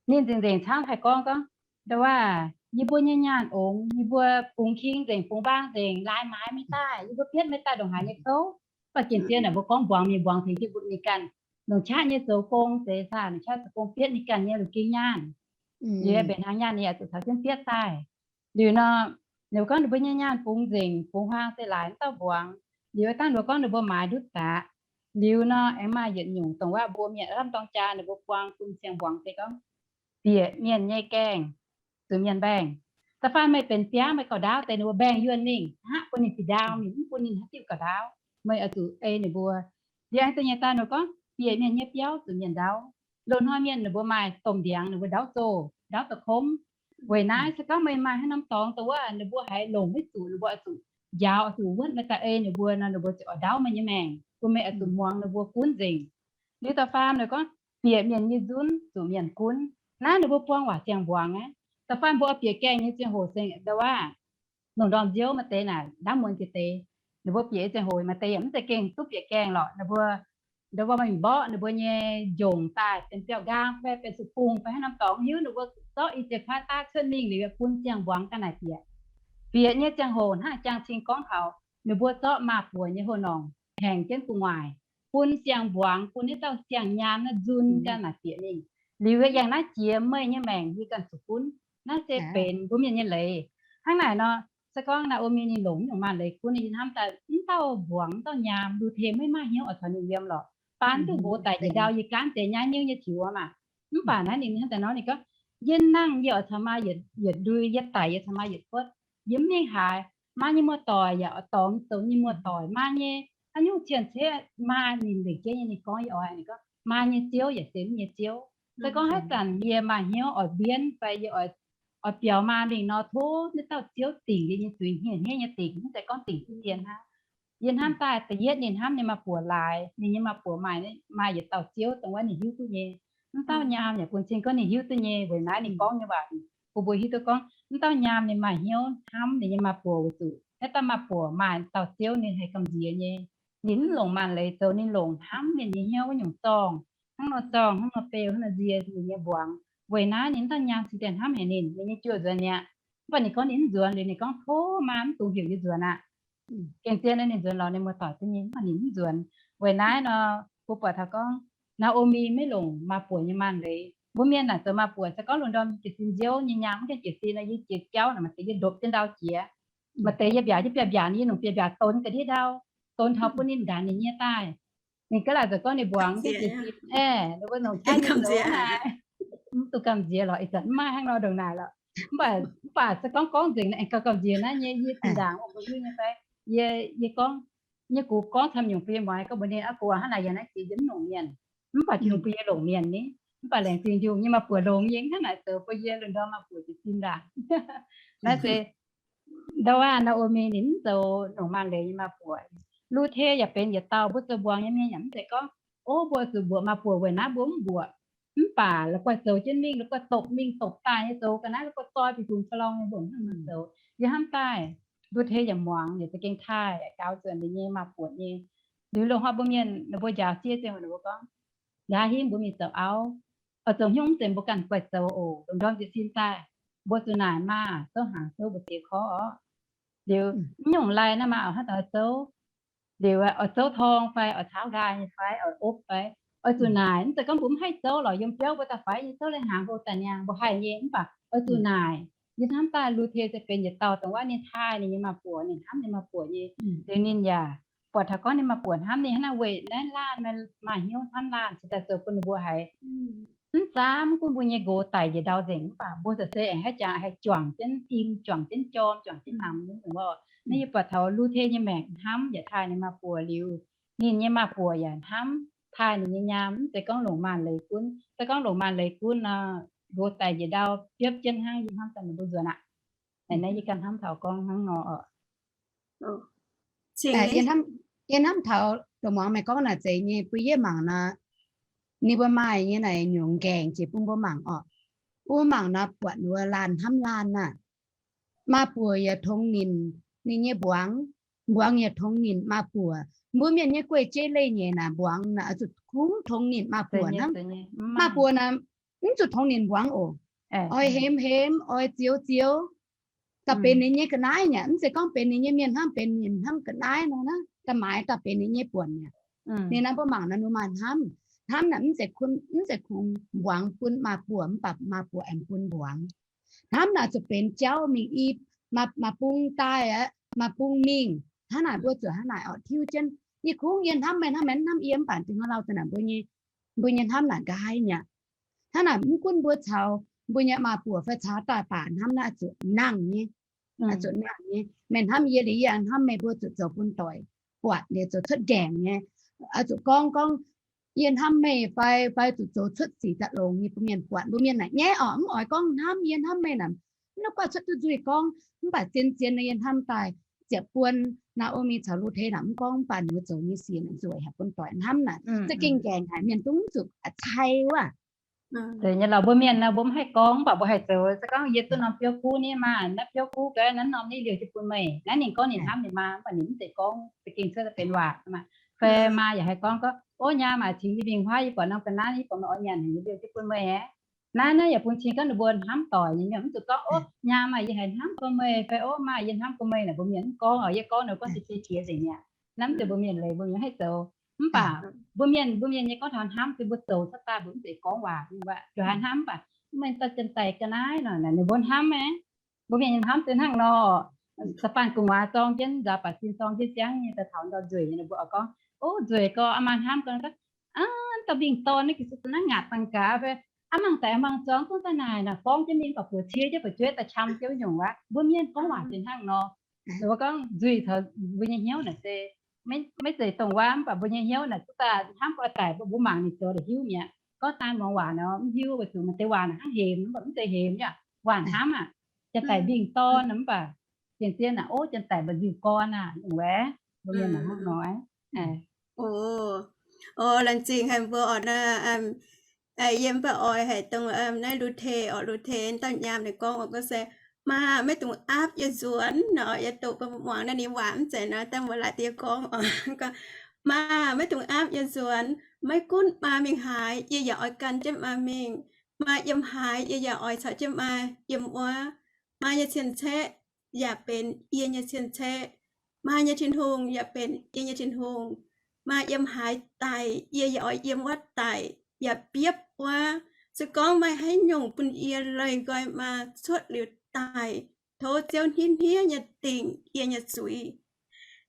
Ninh nzengc-nzengc camv haih gorngv gorngv, ndau wuov, yie mbuo nyei nyaanh ongx, yie mbuo bungx king nzengc, bungx mbaang nzengc, laaix maaiz maiv daaih, yie mbuo bietv maiv daaih ndongc haaix nyei kouv. Mv baac gengh zien naaic mbuo gorngv mbuangz mienh, mbuangz tengx jienv mbuo ninh ganh, longc qaqv nyei zoux gong deix caux longc qaqv zoux gong bietv ninh ganh nyei lungh ging nyaanh. Liuz mbenc hnangv nyaanh ninh yaac zuqc caux jienv bietv daaih. Liuz nor, ninh mbuo gorngv ninh mbuo nyei nyaanh bungx nzengc, bungx huaang se laaix mv dauh mbuangz. Liuz dangh ninh mbuo gorngv ninh mbuo maaiz ndutv daqc. Liuz nor, aengx maaih yietc nyungc dongh wuov mbuo mienh lamh dorng jaa ninh mbuo buang bun ziangh mbuangz se gorngv, bieqc mienh nyei gaengh zuqc mienh mbaengh. Da'faanh meih benx biaav, meih gauh ndaauv deix, ninh mbuo mbaengh yuonh mingh, hnangv bun ninh bieqc ndaauv mingh, mv bun ninh haaix diuh gauh ndaauv. Meih oix zuqc ei ninh mbuo. Liuz aengx da'nyeic daaih ninh gorngv, bieqc mienh nyei biauv zuqc mienh ndaauv. Loz-hnoi mienh ninh mbuo maaih domh ndiangx, ninh mbuo ndaauv zoh, ndaauv da'komv. Weic naaiv se gorngv meih maaih haaix norm dorngx dongh wuov ninh mbuo haiz longc maiv zuqc, ninh mbuo oix zuqc njaaux, oix zuqc wuonv meih daaih ei ninh mbuo nor, ninh mbuo ziouc oix ndaauv meih nyei maengc, bun meih oix zuqc muangx ninh mbuo gunv nzengc. Liuz da'faam ninh gorngv, bieqc mienh nyei nzunv zuqc mienh gunv. Naaiv ninh mbuo buang waac ziangh mbuangz aqv. Da'faam mbuo oix bieqc gaengh nyei ziangh hoc se ndau wuov, lungh ndorm nziouv maaih deix naaic ndaamv muonz jiex deix, ninh mbuo bieqc nyei ziangh hoc maaih deix yaac mv zeiz gengh duqv bieqc gaengh lorqc. Ninh mbuo ndau wuov mingh mborqv ninh mbuo nyei njongc daaih benx biauv-nqaang fai benx suqc bungh fai haaix norm dorngx, hiuv ninh mbuo zorqv i ziex kuaaiv daav cuotv mingh liuz bun ziangh mbuangz ga'naaiv bieqc. Bieqc nyei ziangh hoc hnangv jang cing gorngv taux, ninh mbuo zorqv maa-buoc nyei houx-normc haengx jienv gu'nguaaic, bun ziangh mbuangz, bun naaiv dauh ziangh nyaam naaiv nzun ga'naaiv bieqc mingh. Liuz yangh naaiv jiex meih nyei maengc yie ganh zuqc gunv. Naaiv se benx mbuo mienh nyei leiz. Hnangv naaic nor, se gorngv Naa^o^mi ninh longc nyungc maanc leiz gunv, yie hnamv daaih mv dauh mbuangz, mv dauh nyaam, Lu^te maiv maaih hnyouv oix caux ninh yiem lorqc. Baan duqv nqox daic njiec ndau, yie gaanv deix nyaiv nyiuv nyei tiux aqv maah. Mv baac naaiv ninh hnangv daaih nor ninh gorngv, yie nangh yie oix caux maa yietc ndui, yie daic yie caux maa yietc kuotv. Yie mv mingh haaix. Maa nyei muoz-doic yaac oix dorngx zoux nyei muoz-doic. Maa nyei haaix nyungc cien-ceqv maa ninh lengc jeiv nyei ninh gorngv yie oix, ninh gorngv maa nyei ziouv yaac se mv nyei ziouv. Se gorngv haaix zanc yie maaih hnyouv oix mbienv fai yie oix biaux maa mingh nor, tov naaiv dauh ziouv dingc yie nyei zuiz, hniev-hniev nyei dingc, mv zeiz gorngv dingc zien hnangv. Yie hnamv daaih da'yietv ninh hnamv ninh maa-buoc laaix, ninh nyei maa-buoc maaih, maaih yietc dauh ziouv dongh wuov ninh hiuv duqv nyei. Mv dauh nyaam yaac bun cing gorngv ninh hiuv duqv nyei. Weic naaiv ninh gorngv nyei waac bun mbuo hiuv duqv gorngv mv dauh nyaam ninh maaih hnyouv hnamv ninh nyei maa-buoc weic zuqc naaiv dauh maa-buoc maaih dauh ziouv ninh haih gamh nziex nyei. Ninh mv longc maanc leiz zoux, ninh longc hnamv ninh nyei hnyouv wuov nyungc zorngh, hnangv nor zorngh, hnangv nor beu, hnangv nor nzie ninh nyei mbuangz. Weic naaiv ninh mv dauh nyaam cingx daaih hnamv haic ninh, ninh nyei juoh nzuonx mi'aqv. Mv baac ninh gorngv ninh mv nzuonx liuz ninh gorngv, tov maa mv dungx heuc yie nzuonx aqv. Gengh zien ninh nzuonx lorz ninh muoz-doic duqv nyei, mv baac ninh mv nzuonx. Weic naaiv nor, mbuo buatc taux gorngv Naa^o^mi maiv longc maa-buoc nyei maanc leiz. Mbuo mienh naaic zoux maa-buoc se gorngv lungh ndorm jiez sin nziouv nyei nyaam mv gaengh jiez sin nor, yie jiex jauv naaic maaih deix yie ndopv jienv ndau jiex, maaih deix yie mbiaauc jienv biaav-mbiaac, yie longc biaav-mbiaac donx ga'ndiev ndau, donx taux bun ninh ndaanx ninh nyei daaih. Ninh gaav laaic zoux gorngv ninh mbuangz mv gaengh jiez sin, aeqv, ninh mbuo longc jienv ninh zoux naaic, mv duqv gamh nziex lorqc. Ih zanc mv maaih hnangv nor ndongc naaic lorqc. Mv baac, mv baac se gorngv gorngv nzengc naaic gauh gamh nziex naaiv nyei, yie zinh ndaangc mbuo hiuv nyei fai? Yie, yie gorngv, yie gux gorngv camv nyungc bun yie muangx, gorngv mbuox ninh, aa, gux aac, hnangv naaic yie naaiv jiex yie mv longc mienh. Mv baac Tin-Hungh bun yie longc mienh ni. Mv baac laengz zingh Tin-Hungh nyei maa-buoc longx yie, hnangv naaic zoux bun yie lungh ndorm maa-buoc jiez sin ndaangc. Naaiv se ndau wuov Naa^o^mi ninh mv zoux longc maanc leiz nyei maa-buoc. Lu^te yaac benx yietc dauh, mbuo zoux mbuangz nyei mienh yaac mv zeiz gorngv, o, mbuo zuqc mbuoqc maa-buoc weic naaiv mbuo mv mbuoqc. Mv baac la'guaih zoux jienv mingh, la'guaih dopc mingh dopc daaih nyei zoux ga'naaiv, la'guaih zoi bieqc hungh ca'lorngh nyei mbuoqc hnangv nor zoux. Yie hnamv daaih Lu^te yaac muangx, yaac za'gengh taaih, yaac gaux zuqc ninh nyei maa-buoc nyei. Liuz loz-hnoi mbuo mienh ninh mbuo njaaux sieqv ziangh hoc ninh mbuo gorngv, nqa'haav hingv mbuo mingh zoux auv, oix zoux hnyouv mv zeiz mbuo ganh guaih zoux oc. Lungh ndorm jiez sin daaih, mbuo zuqc naaic maa, souv hnaangx souv mbu'ziex korv orqc. Liuz mv nyungc lai naaiv maa oix hnangv haaix nor zouv. Liuz oix zouv torng fai oix caauv nqaai nyei fai oix opv fai, oix zuqc naaic. Mv zeiz gorngv mbuo mv haih zouv lorqc, yiem biauv mbuo daaih faix nyei zouv lai hnaangx mbuo daaih niangh, mbuo haih nyei. Mv baac oix zuqc naaic. Yie hnamv daaih Lu^te se benx yietc dauh dongh wuov ninh taaih ninh nyei maa-buoc, ninh hnamv ninh maa-buoc nyei. Liuz ninh yaac buatc taux gorngv ninh maa-buoc hnamv ninh hnangv naaiv, weic naaiv laanh maaih hnyouv hnamv laanh cingx daaih zoux bun ninh mbuo haiz Mv zaamv gunv mbuo nyei nqox daic njiec ndau nzengc mv baac mbuo se aengx haih jangx haih juangc jienv im, juangc jienv jorm, juangc jienv namx nyei. Naaiv yie buatc taux Lu^te nyei maengc hnamv yaac taaih ninh maa buoc liuz, ninh nyei maa buoc yaac hnamv taaih ninh nyei nyaam. Mv zeiz gorngv longc maanc leiz gunv. Se gorngv longc maanc leiz gunv nor, nqox daic njiec ndau biopv jienv hnangv yie hnamv daaih ninh mbuo nzuonx aqv. Naaiv yie ganh hnamv taux gorngv hnangv nor oc. Yie hnamv taux dongh muangx meih gorngv naaic zeiz nyei, bun yie mangc nor, ninh mbuo maaih nyei naaic nyungc nqaengc jiex bun mbuo mangc oc. Mbuo mangc nor buatc ninh mbuo laanh hnamv laanh aah, maa buoc yaac tongx ninh, ninh nyei mbuangz, mbuangz yaac tongx ninh maa buoc. Mbuo mienh nyei guei-jeiv leih nyeic naaic mbuangz naaic oix zuqc kungx tongx ninh maa buoc hnangv. Maa buoc naaic mv zuqc tongx ninh mbuangz oc. Oix hemx hemx, oix zioux zioux. Daaih benx ninh nyei ga'naaiv aqv. Mv zeiz gorngv benx ninh nyei mienh hnangv, benx ninh hnamv ga'naaiv nor naaiv, da'maaiz daaih benx ninh nyei buonc aqv. Ninh naaiv mbuo mangc naaiv ninh maaih hnamv. Hnamv naaic mv zeiz, mv zeiz kungx mbuangz bun maa buoc mv baac maa buoc aengx bun mbuangz. Hnamv naaic zuqc benx jauv mingh i, maa bung daaih aqv, maa bung mingh. Hnangv naaic mbuo zuqc hnangv naaic oix tiuv jienv. Yie kungx yie hnamv meih, hnamv meih hnamv yie mv baac dingc hnangv lauh daaih naaic mbuo nyei, mbuo nyei hnamv naaic nqa'haav nyei aqv. Hnangv naaic mv gunv mbuo caux, mbuo nyei maa buoc fai caux daaih baac hnamv naaiv zuqc nangh nyei. Zuqc nangh nyei. Meih hnamv yie liuz yie hnamv meih, mbuo zuqc zoux bun doic buatc liuz zoux cuotv nqaengc nyei. Oix zuqc gorngv gorngv yie hnamv meih fai, fai zuqc zoux cuotv sic daaih longx nyei bun mienh buatc. Mbuo mienh naaic nyaiv oc, mv oix gorngv hnamv yie hnamv meih naaic, mv cuotv duqv nzuih gorngv. Mv baac zien-zien yie hnamv daaih ziepc buon Naa^o^mi caux Lu^te naaic mv gorngv, mv baac ninh mbuo zoux nyei sic naaic nzueic haic bun doic hnamv naaic za'gengh nqaengc haic, mienh dungv zuqc cai wuov. Zeiz nyei lorqc, mbuo mienh nor mbuo mv haih gorngv, mv baac mbuo haih zoux. Se gorngv yie duqv norm biouv guv ni, maa naaiv biouv guv gaax naaiv norm ni liouh jienv bun meih. Naaiv ninh gorngv ninh hnamv ninh maa, mv baac ninh mv zeiz gorngv za'gengh cuotv daaih benx waac. Fai maa yaac haih gorngv gorngv, ov, nyaam aac, cingx yie mingh huaav, yie buatc norm ga'naaiv, yie buatc meih oix nyanc haic, yie liouh jienv bun meih aqv. Naaiv naaiv yaac bun cing gorngv ninh mbuo hnamv doic nyei mienh, mv zuqc gorngv, ov, nyaam aac, yie haiz hnamv gorngv meih, fai, ov, maa, yie hnamv gorngv meih naaic, mbuo mienh mv gorngv oc. Yie gorngv nor gorngv jiex jiex jiex nzengc mi'aqv. Naaiv mv zeiz mbuo mienh leiz, mbuo mienh haih zoux. Mv baac mbuo mienh, mbuo mienh nyei gorngv taux hnamv se mbuo zoux cuotv daaih, mbuo mv zeiz gorngv waac, mv baac ziouc haiz hnamv, mv baac meih daaih janx-daic ga'naaiv nor, ninh mbuo hnamv aqv. Mbuo mienh nyei hnamv se hnangv nor. Sa'faanh gu'nguaaz zorng jienv nzaaux baac sin zorng jienv ziangv nyei daaih taux ndau nzueic nyei, ninh mbuo oix gorngv, ov, nzueic gorx, aa maa hnamv gorngv, aa, dauh mingh dorn naaiv gengh se naaiv ngaatc dangh gaax fai, aa mangh daic aa mangh zorng zungv daaih naaic naaic gorngv jienv mingh baac buoz cie jienv ba'jueiv daaih qam jienv nyungc wuov. Mbuo mienh gorngv waac se hnangv nor. Ninh mbuo gorngv nzuih taux mbuo nyei hnyouv naaic se maiv zeiz dongh wuov, mv baac mbuo nyei hnyouv naaic duqv daaih hnamv gorngv daic mbuo, mbuo mangc ninh zoux da'hiuv mi'aqv. Gorngv daaih muangx waac nor mv hiuv, weic zuqc maaih deix waac naaic hnangv hemx, mv baac mv zeiz hemx aqv. Waac hnamv aqv, janx-daic mingh dorn mv baac zien-zien naaic, ov, janx-daic mba'nziu gorn aqv, nyungc wuov. Mbuo mienh naaic hnangv nor. Laengz zingh haic mbuo oc. Yie mv baac oix haic dongh naaiv Lu^te oc, Lu^te dauh nyaam ninh gorngv oc, gorngv se, maa, maiv dungx aapv yie nzuonx nor. Yie doqc muangx naaiv ninh waac mv zeiz nor, daaih mbuo laaic diex gorngv oc, gorngv, maa, maiv dungx aapv yie nzuonx. Maiv gunv maa mingh haaix, yie yaac oix gan jienv maa mingh. Maa yiem haaix, yie yaac oix caux jienv maa yiem wuov. Maa nyei cien-ceqv yaac benx yie nyei cien-ceqv. Maa nyei Tin-Hungh yaac benx yie nyei Tin-Hungh. Maa yiem haaix daic, yie yaac oix yiem wuov daic, yaac biopv wuov. Se gorngv maaih haaix nyungc bun yie leih nqoi maa cuotv liuz daic, tov Ziouv hniev hniev nyei dingc yie nyei zuiz.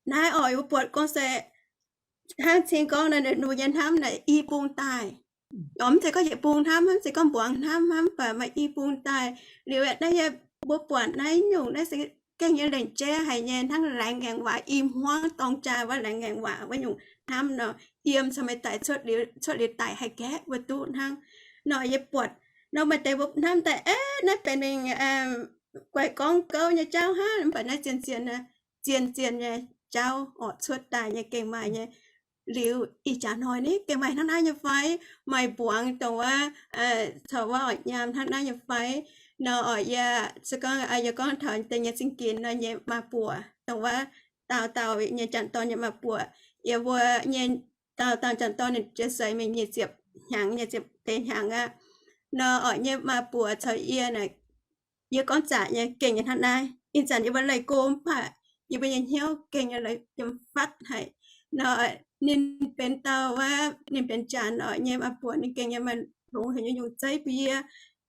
Naaiv oix mbuo buatc gorngv se hnangv cing gorngv naaiv, ninh mbuo nyei hnamv naaic i bung daaih. Mv zeiz gorngv yietc bung hnamv, mv zeiz gorngv mbuangz hnamv hnamv, mv baac maaih i bung daaih. Liuz naaiv yie mbuo buatc naaiv nyungc naaiv se gengh nyei lengc jeiv haic nyei, hnangv laengz ngaengc waac, i hmuangv dorng jaa wuov laengz ngaengc waac wuov nyungc hnamv nor, yiem caux meih daic cuotv liuz, cuotv liuz daic haih gaeqv mbuo duqv hnangv. Nor yie buatc nor maaih deix mbuo hnamv daaih, eix, naaiv benx mingh guaix gorngv gouv nyei jauv hnangv, mv baac naaiv zien-zien, zien-zien nyei jauv oc, cuotv daaih nyei gengh maaih nyei. Liuz ih jaax hnoi ni gengh maaih hnangv naaiv nyei fai? Maaih mbuangz dongh wuov, caux wuov oix nyaam hnangv naaiv nyei fai? Nor oc, yie se gorngv yie gorngv taux deix nyei zingh ginx nor nyei maa buoc, dongh wuov daauh dauh nyei janx-dorn nyei maa buoc, yie mbuo nyei daauh dauh janx-dorn ninh jiex seix mingh nyic ziepc hnyangx, nyic ziepc deix hnyangx aqv. Nor oc, nyei maa buoc caux yie naaic, yie gorngv zaqc nyei gengh nyei hnangv naaiv. Ih zanc yie mbuo leih go mv baac yie mbuo nyei hnyouv gengh nyei la'yiem fatv haic. Nor ninh benx dauh wuov, ninh benx janx oc, nyei maa buoc ninh gengh nyei maaih longx haic nyei nyungc zeiv bun yie.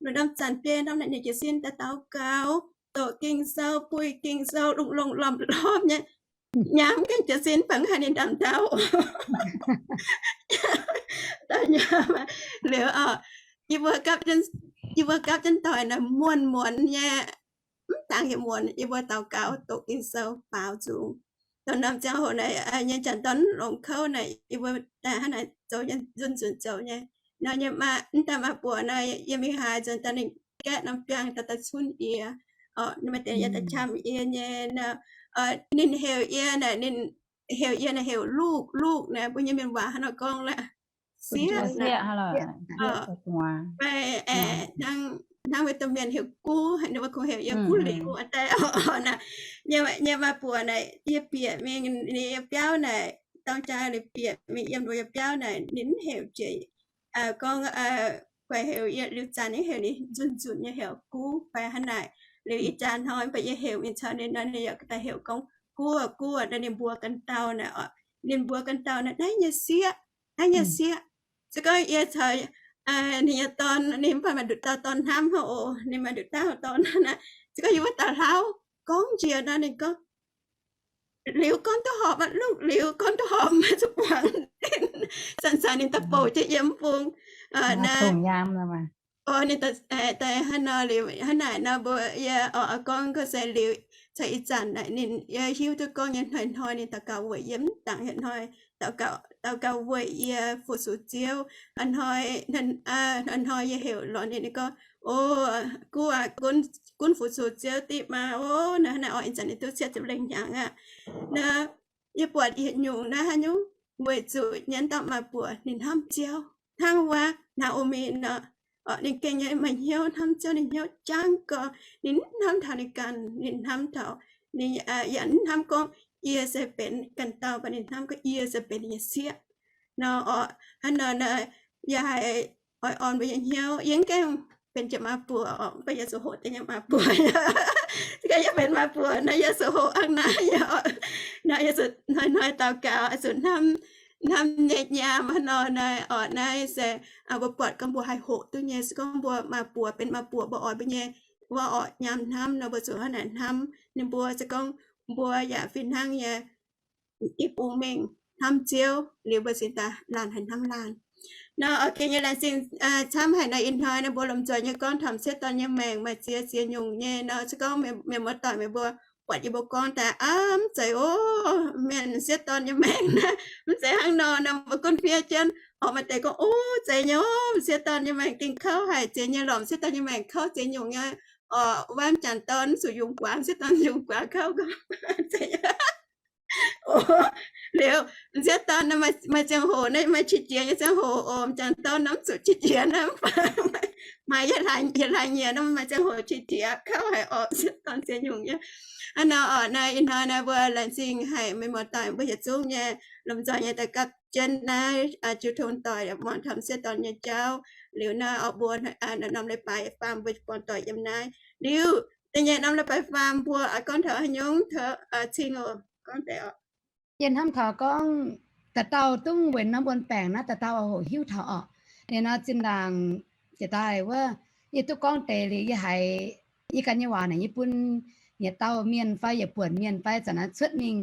Nor norm zanc biei norm naaic ninh jiez sin daaih daux gaux, doqc Ging-Sou, buih Ging-Sou, longx-longx lomh-lomh nyei. Nyaam gengh jiez sin fangx haaix ninh ndaamv-ndaauv. Dauh nyaam liuz oc, yie mbuo gapv, yie mbuo gapv jienv doic naaic muonz-muonz nyei, mv dangx heuc muonz, yie mbuo daux gaux doqc Ging-Sou baaux nzung. Dongh norm ziangh hoc naaic nyei janx-dorn longc kouv naaic, yie mbuo hnangv naaic zoux nyei, nzunc-nzunc zoux nyei. Nor nyei maa, mv daaih maa buoc nor, yie mingh haaix nzunc daaih ninh gaeqv norm biangh daaih daaih cunv yie. Maaih deix yie daaih qam yie nyei nor, ninh heuc yie naaic, ninh heuc yie naaic heuc ลูก, ลูก naaic, mbuo nyei mienh waac hnangv nor gorngv lorqc, sieqv. Fai hnangv wuov domh mienh heuc Guv, ninh mbuo kungx heuc yie Guv Liuz daaih oc naaic. Nyei maa buoc naaic, yie bieqc mingh ninh nyei biauv naaic, dorng jaa liuz bieqc mingh yiem ninh nyei biauv naaic, ninh mv heuc jiex gorngv, guaix heuc yie, liuz zanc yie heuc ninh nzunc-nzunc nyei heuc Guv fai hnangv naaic. Liuz ih jaax hnoi mv baac yie heuc mingh caux ninh nor, ninh yaac daaih heuc gorngv, Guv, Guv. Naaiv ninh mbuox ganh dauh naaic, ninh mbuox ganh dauh naaic, naaiv nyei sieqv, naaiv nyei sieqv. Se gorngv yie caux ninh nyei dorn, ninh mv baac maaih nduqc dauh dorn hnamv hnangv oc, ninh maaih nduqc dauh dorn hnangv naaic. Se gorngv yie wuov dauh hlauv gorngv njiec nor, ninh gorngv, Liuz gorngv duqv horpc aqv, ลูก, Liuz gorngv duqv horpc, maiv zuqc buangh. Zanc-zanc ninh daaih bouc jienv yiem mv bung. Ninh daaih hnangv nor liuz, hnangv naaic nor mbuo, yie oix gorngv gorngv se liuz caux ih zanc naaic ninh, yie hiuv duqv gorngv nyei hnoi-hnoi ninh daux gaux weic yie mv dangc hieh hnoi, daux gaux weic yie fu-sux Ziouv. Hnoi, hnoi-hnoi yie heuc lorz ninh, ninh gorngv, O, Guv aac, gunv fu-sux Ziouv diqv maa. O, naaiv hnangv naaic oc, ih zanc ninh duqv cietv ziepc lengh hnyangx aqv. Naaiv yie buatc yietc nyungc naaiv haaix nyungc, weic zuqc nyei dauh maa buoc ninh hnamv Ziouv hnangv wuov Naa^o^mi nor. Ninh gengh nyei maaih hnyouv hnamv Ziouv, ninh hnyouv jangv gorx, ninh mv hnamv taux ninh ganh, ninh hnamv taux, ninh yaac mv hnamv gorngv yie se benx ganh dauh, mv baac ninh hnamv gorngv yie se benx ninh nyei sieqv nor oc. Hnangv nor, yie haiz oix orn mbuo nyei hnyouv. Yie mv gaengh benx jiex maa buoc oc, mv baac yie zuqc hoqc deix nyei maa buoc. Gorngv yie benx maa buoc nor, yie zuqc hoqc hnangv naaiv. Nor yie zuqc hnoi-hnoi daux gaux, zuqc hnamv, hnamv nyei nyaam hnangv nor naaiv oc. Naaiv se mbuo buatc gorngv mbuo haih hoqc duqv nyei. Se gorngv mbuo maa buoc, benx maa buoc, mbuo oix mbuo nyei wuov orqc nyaam hnamv nor, mbuo zuqc hnangv naaic hnamv ninh mbuo. Se gorngv mbuo yaac fih hnangv nyei i bung mengh hnamv Ziouv liuz, mbuo cingx daaih laanh haih hnamv laanh. Nor oc, gengh nyei laengz zingh camv haic nor. Ih hnoi nor mbuo lomh nzoih nyei gorngv taux m'sieqv dorn nyei maengc maaih ziex ziex nyungc nyei nor. Se gorngv mienh muoz-doic meih mbuo buatc yie mbuo gorngv daaih, aa, mv zeiz oc, mienh m'sieqv dorn nyei maengc naaiv mv zeiz hnangv nor. Nor mbuo gunv fiev jienv oc, maaih deix gorngv, o, zeiz nyei oc, m'sieqv dorn nyei maengc dingh kouv haic, ziex nyei lorqc, m'sieqv dorn nyei maengc kouv ziex nyungc nyei oc. Wuov m'jangc dorn mv zuqc yungz guaax, m'sieqv dorn yungz guaax kouv gorngv, zeiz nyei. Liuz m'sieqv dorn maaih ziangh hoc naaiv maaih qiex jiez nyei ziangh hoc oc. M'jangc dorn nor mv zuqc qiex jiez naaiv, mv baac maaih yietc hlaax nyiec nor maaih ziangh hoc qiex jiez kouv haic oc, m'sieqv dorn ziex nyungc nyei. Hnangv nor oc, naaiv ih hnoi naaiv mbuo laengz zingh haic meih muoz-doic mbuo yietc zungv nyei lomh nzoih nyei daaih gapv jienv naaiv jiu tong doic muangx taux m'sieqv dorn nyei jauv. Liuz naaiv oc, mbuo norm leiz-baaix faam mbuo buangh doic yiem naaiv. Liuz da'nyeic norm leiz-baaix faam mbuo oix gorngv taux haaix nyungc, cing oc, gorngv deix oc. Yie hnamv taux gorngv dauh dauh dungv weic norm wuon-baengc naaiv dauh dauh oix hoqc hiuv taux orqc. Ninh nor zinh ndaangc jiex daaih wuov, yie duqv gorngv deix liuz yie haiz yie ganh nyei waac naaic yie bun yietc dauh mienh fai yietc buonc mienh fai zanc naaiv cuotv mingh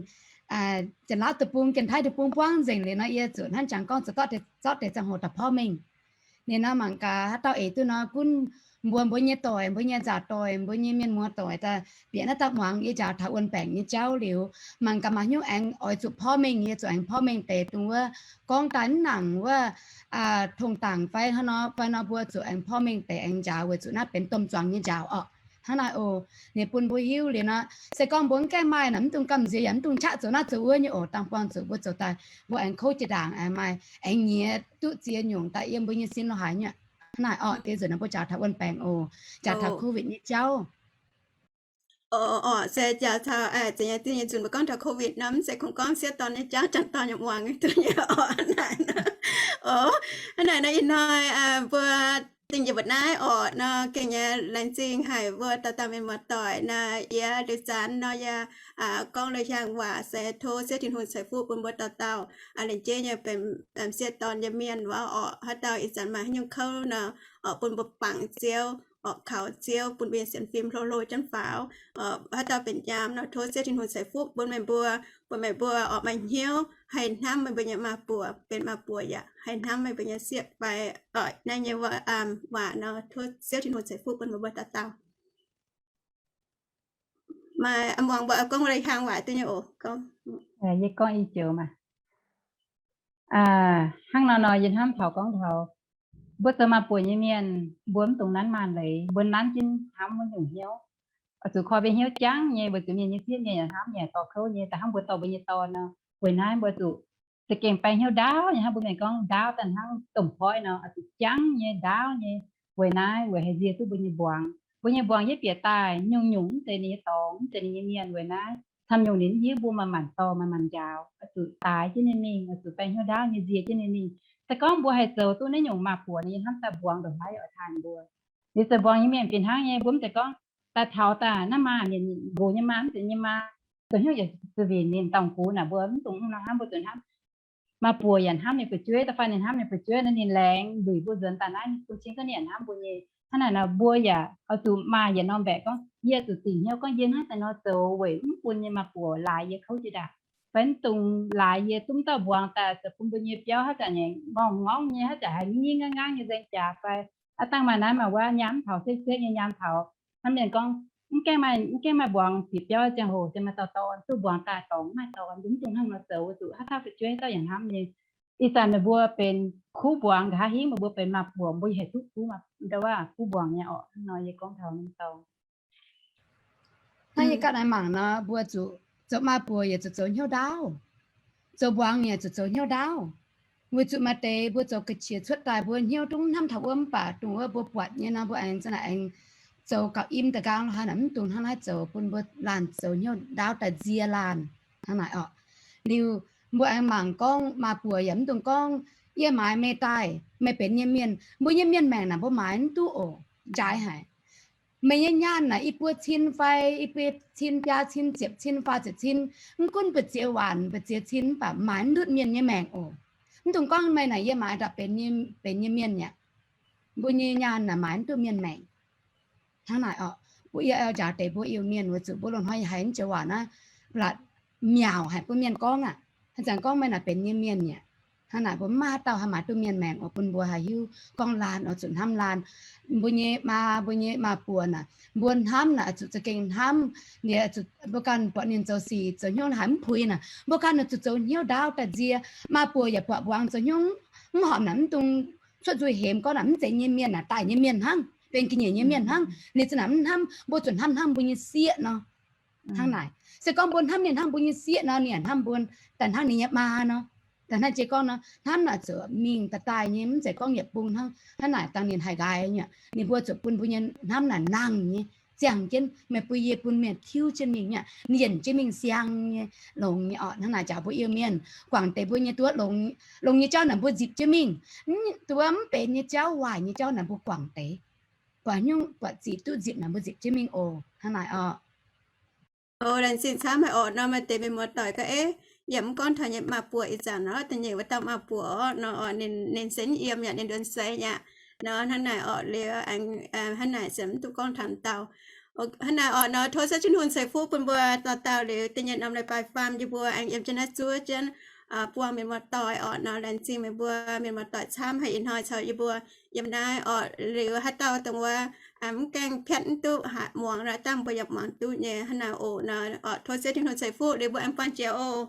Janx-Laauv deic-bung, Janx-Taiv deic-bung buangv nzengc liuz nor, yie zuqc hnangv jangx gorngv zoux zorqv deix, zorqv deix ziangh hoc daaih porv mengh. Ninh nor mangc gaax haaix dauh eix duqv nor gunv mbuox mbuo nyei doic, mbuo nyei nzaaux doic, mbuo nyei mienh muoz doic daaih bieqc naaiv dauh muangx yie njaaux taux wuon-baengc nyei jauv liuz, mangc gaax maaih hnyouv aengx oix zuqc porv mengh, yie zuqc aengx porv mengh deix dongh wuov gorngv daaih mv nangc wuov tong-dangc fai hnangv nor fai nor, mbuo zuqc aengx porv mengh deix aengx njaaux weic zuqc naaiv benx domh zuangx nyei njaaux orqc. Hnangv naaiv oc, ninh bun mbuo hiuv liuz nor, se gorngv mbuo mv gaengh maaih naaic mv dungx gamh nziex yaac mv dungx qaqv zoux naaiv zoux wuov nyei oc. Dangh buangh zuqc mbuo zoux daaih mbuo aengx kouv jiex ndaangc, aengx maaih aengx nyiex duqv ziex nyungc daaih yiem mbuo nyei sin lorqc haaix nyungc. Hnangv naaic orqc, deix nzunc naaiv mbuo njaaux taux wuon-baengc oc, njaaux taux COVID nyei jauv. Oc, se njaaux taux, ziex nyei, deix nyei nzunc mbuo gorngv taux COVID nor, mv zeiz kungx gorngv m'sieqv dorn nyei jauv, janx-dorn nyei muangx duqv nyei oc. Hnangv naaic nor, ih hnoi mbuo dingh njiec mbuo naaiv orqc nor, gengh nyei laengz zingh haic mbuo dauh dauh mienh muoz-doic nor. Yie liuz zanc nor yie gorngv lui hiaang waac se tov Ziouv Tin-Hungh ceix fuqv bun mbuo dauh dauh lengc jeiv nyei benx m'sieqv dorn nyei mienh wuov orqc. Haaix dauh ih zanc maaih haaix nyungc kouv nor, oc, bun mbuo bangc Ziouv. orqc, kaux Ziouv bun mbuo nyei sienx fim hlo hlo jienv faaux. Haaix dauh benx nyaam nor, tov Ziouv Tin-Hungh ceix fuqv bun meih mbuo, bun meih mbuo orqc maaih hnyouv haih hnamv meih mbuo nyei maa-buoc, benx maa-buoc yaac haih hnamv meih mbuo nyei sieqv fai orqc naaiv nyei waac nor, tov Ziouv Tin-Hungh ceix fuqv bun meih mbuo dauh dauh. Maaih muangx mbuo gorngv lai hlang waac duqv nyei oc. Yie gorngv i joux maah. Hnangv nor nor yie hnamv taux gorngv taux mbuo zoux maa-buoc nyei mienh, mbuo mv dungx nanv maanh leiz, mbuo nanv jienv hnamv wuov nyungc hnyouv. Oix zuqc koi mbuo hnyouv jangv nyei, weic zuqc mienh nyei sieqv mienh yaac hnamv yaac dorh kouv nyei, da'hnangv mbuo dorh mbuo nyei dorn nor. Weic naaiv mbuo zuqc za'gengh baeng hnyouv ndaauv nyei hnangv mbuo mienh gorngv ndaauv daaih hnangv domh poiv nor, oix zuqc jangv nyei ndaauv nyei. Weic naaiv weic haih nzie duqv mbuo nyei mbuangz. Mbuo nyei mbuangz yietv bieqc daaih nyungc-nyungc mv zeiz ninh nyei dorngx, mv zeiz ninh nyei mienh. Weic naaiv camv nyungc ninh hiuv mbuo manc-manc dorh, manc-manc njaaux, oix zuqc daaix jienv ninh mingh, oix zuqc baeng hnyouv ndaauv nyei nzie jienv ninh mingh. Se gorngv mbuo haih zoux duqv naaiv nyungc maa-buoc, ninh hnamv daaih mbuangz ndongc haaix oix taaih mbuo. Liuz zoux mbuangz nyei mienh fih hnangv nyei, mbuo mv zeiz gorngv daaih taux daaih naaiv maa, mienh nqox nyei maa, mv zeiz nyei maa, zoux hnyouv yaac zuqc winc ninh dorngc gux naaic, mbuo mv dungx hnangv nor hnamv, mbuo zuqc hnamv maa-buoc yaac hnamv ninh fu'jueiv, da'faanh ninh hnamv ninh fu'jueiv nor, ninh laengz luic mbuo nzuonx daaih naaiv, bun cing gorngv ninh yaac hnamv mbuo nyei. Hnangv naaic nor mbuo yaac oix zuqc maaih yietc norm mbaeqc gorngv, yie zuqc dingc hnyouv gorngv yie hnangv daaih nor zoux weic mv bun nyei maa-buoc laaix yie kouv jiex ndaangc, fai mv dungx laaix yie duqv dauh mbuangz daaih zoux bun mbuo nyei biauv haaix zanc nyei ngorngh ngorngv nyei, haaix zanc haiz nyingv nyingv ngang ngang nyei nzengc jaax fai aav dangh maaih naaiv maaih wuov nyaam mv taux, siepv-siepv nyei nyaam taux. Hnamv mienh gorngv, mv gaengh maaih, mv gaengh maaih mbuangz bieqc biauv ziangh hoc se maaih dauh dorn, duqv mbuangz daaih dorngx mv maaih dorn, mbuo mv dungx hnangv nor zoux, weic zuqc haaix dauh fu'jueiv haaix dauh yaac hnamv nyei. Ih zanc meih mbuo benx kuv mbuangz nqa'haav hingv, meih mbuo benx maa-buoc, mbuo yaac haih duqv kuv, ndau waac kuv mbuangz nyei orqc. Hnangv nor yie gorngv taux mv dau. Hnangv yie ganh naaiv mangc nor, mbuo zuqc zoux maa-buoc yaac zuqc zoux hnyouv ndaauv, zoux mbuangz yaac zuqc zoux hnyouv ndaauv. Weic zuqc maaih deix mbuo zoux ga'qiex cuotv daaih mbuo hnyouv dungx hnamv taux wuov mv baac dongh wuov mbuo buatc nyei nor mbuo aengx za'naaic aengx zoux gauh im da'nqaang lorqc, haaix naaic mv dungx hnangv naaiv zoux bun mbuo laanh zoux hnyouv ndaauv daaih nzie laanh hnangv naaic orqc. Liuz mbuo aengx mangc gorngv maa-buoc yaac mv dungx gorngv, yie maaiz meih daaih, meih benx nyei mienh, mbuo nyei mienh maengc naaic mbuo maaiz mv duqv oc, njaaux haic. Meih nyei nyaanh naaic i buo cin fai i buo cin, biaa cin, ziepc cin, faah ziepc cin, mv gunv mbu'ziex waanc mbu'ziex cin mv baac maaiz mv ndutv mienh nyei maengc oc. Mv dungx gorngv meih naaic yie maaiz daaih benx nyei mienh aqv. Mbuo nyei nyaanh naaic maaiz mv duqv mienh maengc. Hnangv naaic orqc, mbuo yie njaaux deix mbuo Iu-Mienh weic zuqc mbuo loz-hnoi yaac haiz mv joux waac naaiv blatc miauc haic bun mienh gorngv aqv. Haaix zanc gorngv meih naaic benx nyei mienh mi'aqv. Hnangv naaic mbuo mv maaih haaix dauh haih maaiz duqv mienh maengc oc, bun mbuo haih hiuv gorngv laanh oix zuqc hnamv laanh. Mbuo nyei maa, mbuo nyei maa-buoc naaic, mbuo hnamv naaic oix zuqc za'gengh hnamv, ninh oix zuqc, mbuo ganh buatc ninh zoux sic zoux hnyouv haiz mv puix naaic, mbuo ganh oix zuqc zoux hnyouv ndaauv daaih nzie. Maa-buoc yaac buatc mbuangz zoux hnyouv mv horpc naaic mv dungx cuotv nzuih hemx gorngv naaic mv zeiz nyei mienh naaic, daaih nyei mienh hnangv, benx ga'nyiec nyei mienh hnangv. Ninh za'naaic mv hnamv, mbuo zuqc hnamv hnangv mbuo nyei sieqv nor. Hnangv naaic, se gorngv mbuo hnamv ninh hnangv mbuo nyei sieqv nor, ninh yaac hnamv mbuo daaih hnangv ninh nyei maa nor. Daaih hnangv jiex gorngv nor, hnamv naaic zuqc mingh daaih daaih nyei, mv zeiz gorngv yietc bung hnangv. Hnangv naaic dangh ninh haih nqaaix nyei, ninh mbuo zuqc bun mbuo nyei hnamv naaic nangh nyei, ziangh jienv meih bun yie bun mienh tiuv jienv mingh nyei, ninh yienc jienv mingh siang nyei, longx nyei orqc. Hnangv naaic jaax mbuo Iu-Mienh guangc deix mbuo nyei duqv longx, longx nyei jauv naaic mbuo nzipc jienv mingh, duqv mv benx nyei jauv, waaic nyei jauv naaic mbuo guangc deix, buatc nyungc buatc zic duqv nzipc naaic mbuo nzipc jienv mingh oc. Hnangv naaic orqc. O, laengz zingh camv haic orqc nor, maaih deix mienh muoz-doic gorngv, Eix, yie mv gorngv taux nyei maa-buoc ih zanc orqc, da'nyeic wuov dauh maa-buoc orqc nor, ninh se yiem yaac ninh nduonx seix aqv nor. Hnangv naaic orqc liuz, hnangv naaic se mv duqv gorngv taux dauh. Hnangv naaic orqc nor, tov Ziouv Tin-Hungh ceix fuqv bun mbuo dauh dauh liuz, da'nyeic norm leiz-baaix faam yie mbuo aengx yiem jienv naaiv zuov jienv buangh mienh muoz-doic orqc nor. Laengz zingh meih mbuo mienh muoz-doic camv haic ih hnoi caux yie mbuo yiem naaiv orqc. Liuz haaix dauh dongh wuov mv gaengh piatv mv duqv muangx, dangh mbuo yaac muangx duqv nyei. Hnangv naaic oc nor, tov Ziouv Tin-Hungh ceix fuqv liuz mbuo aengx buangh jiex oc.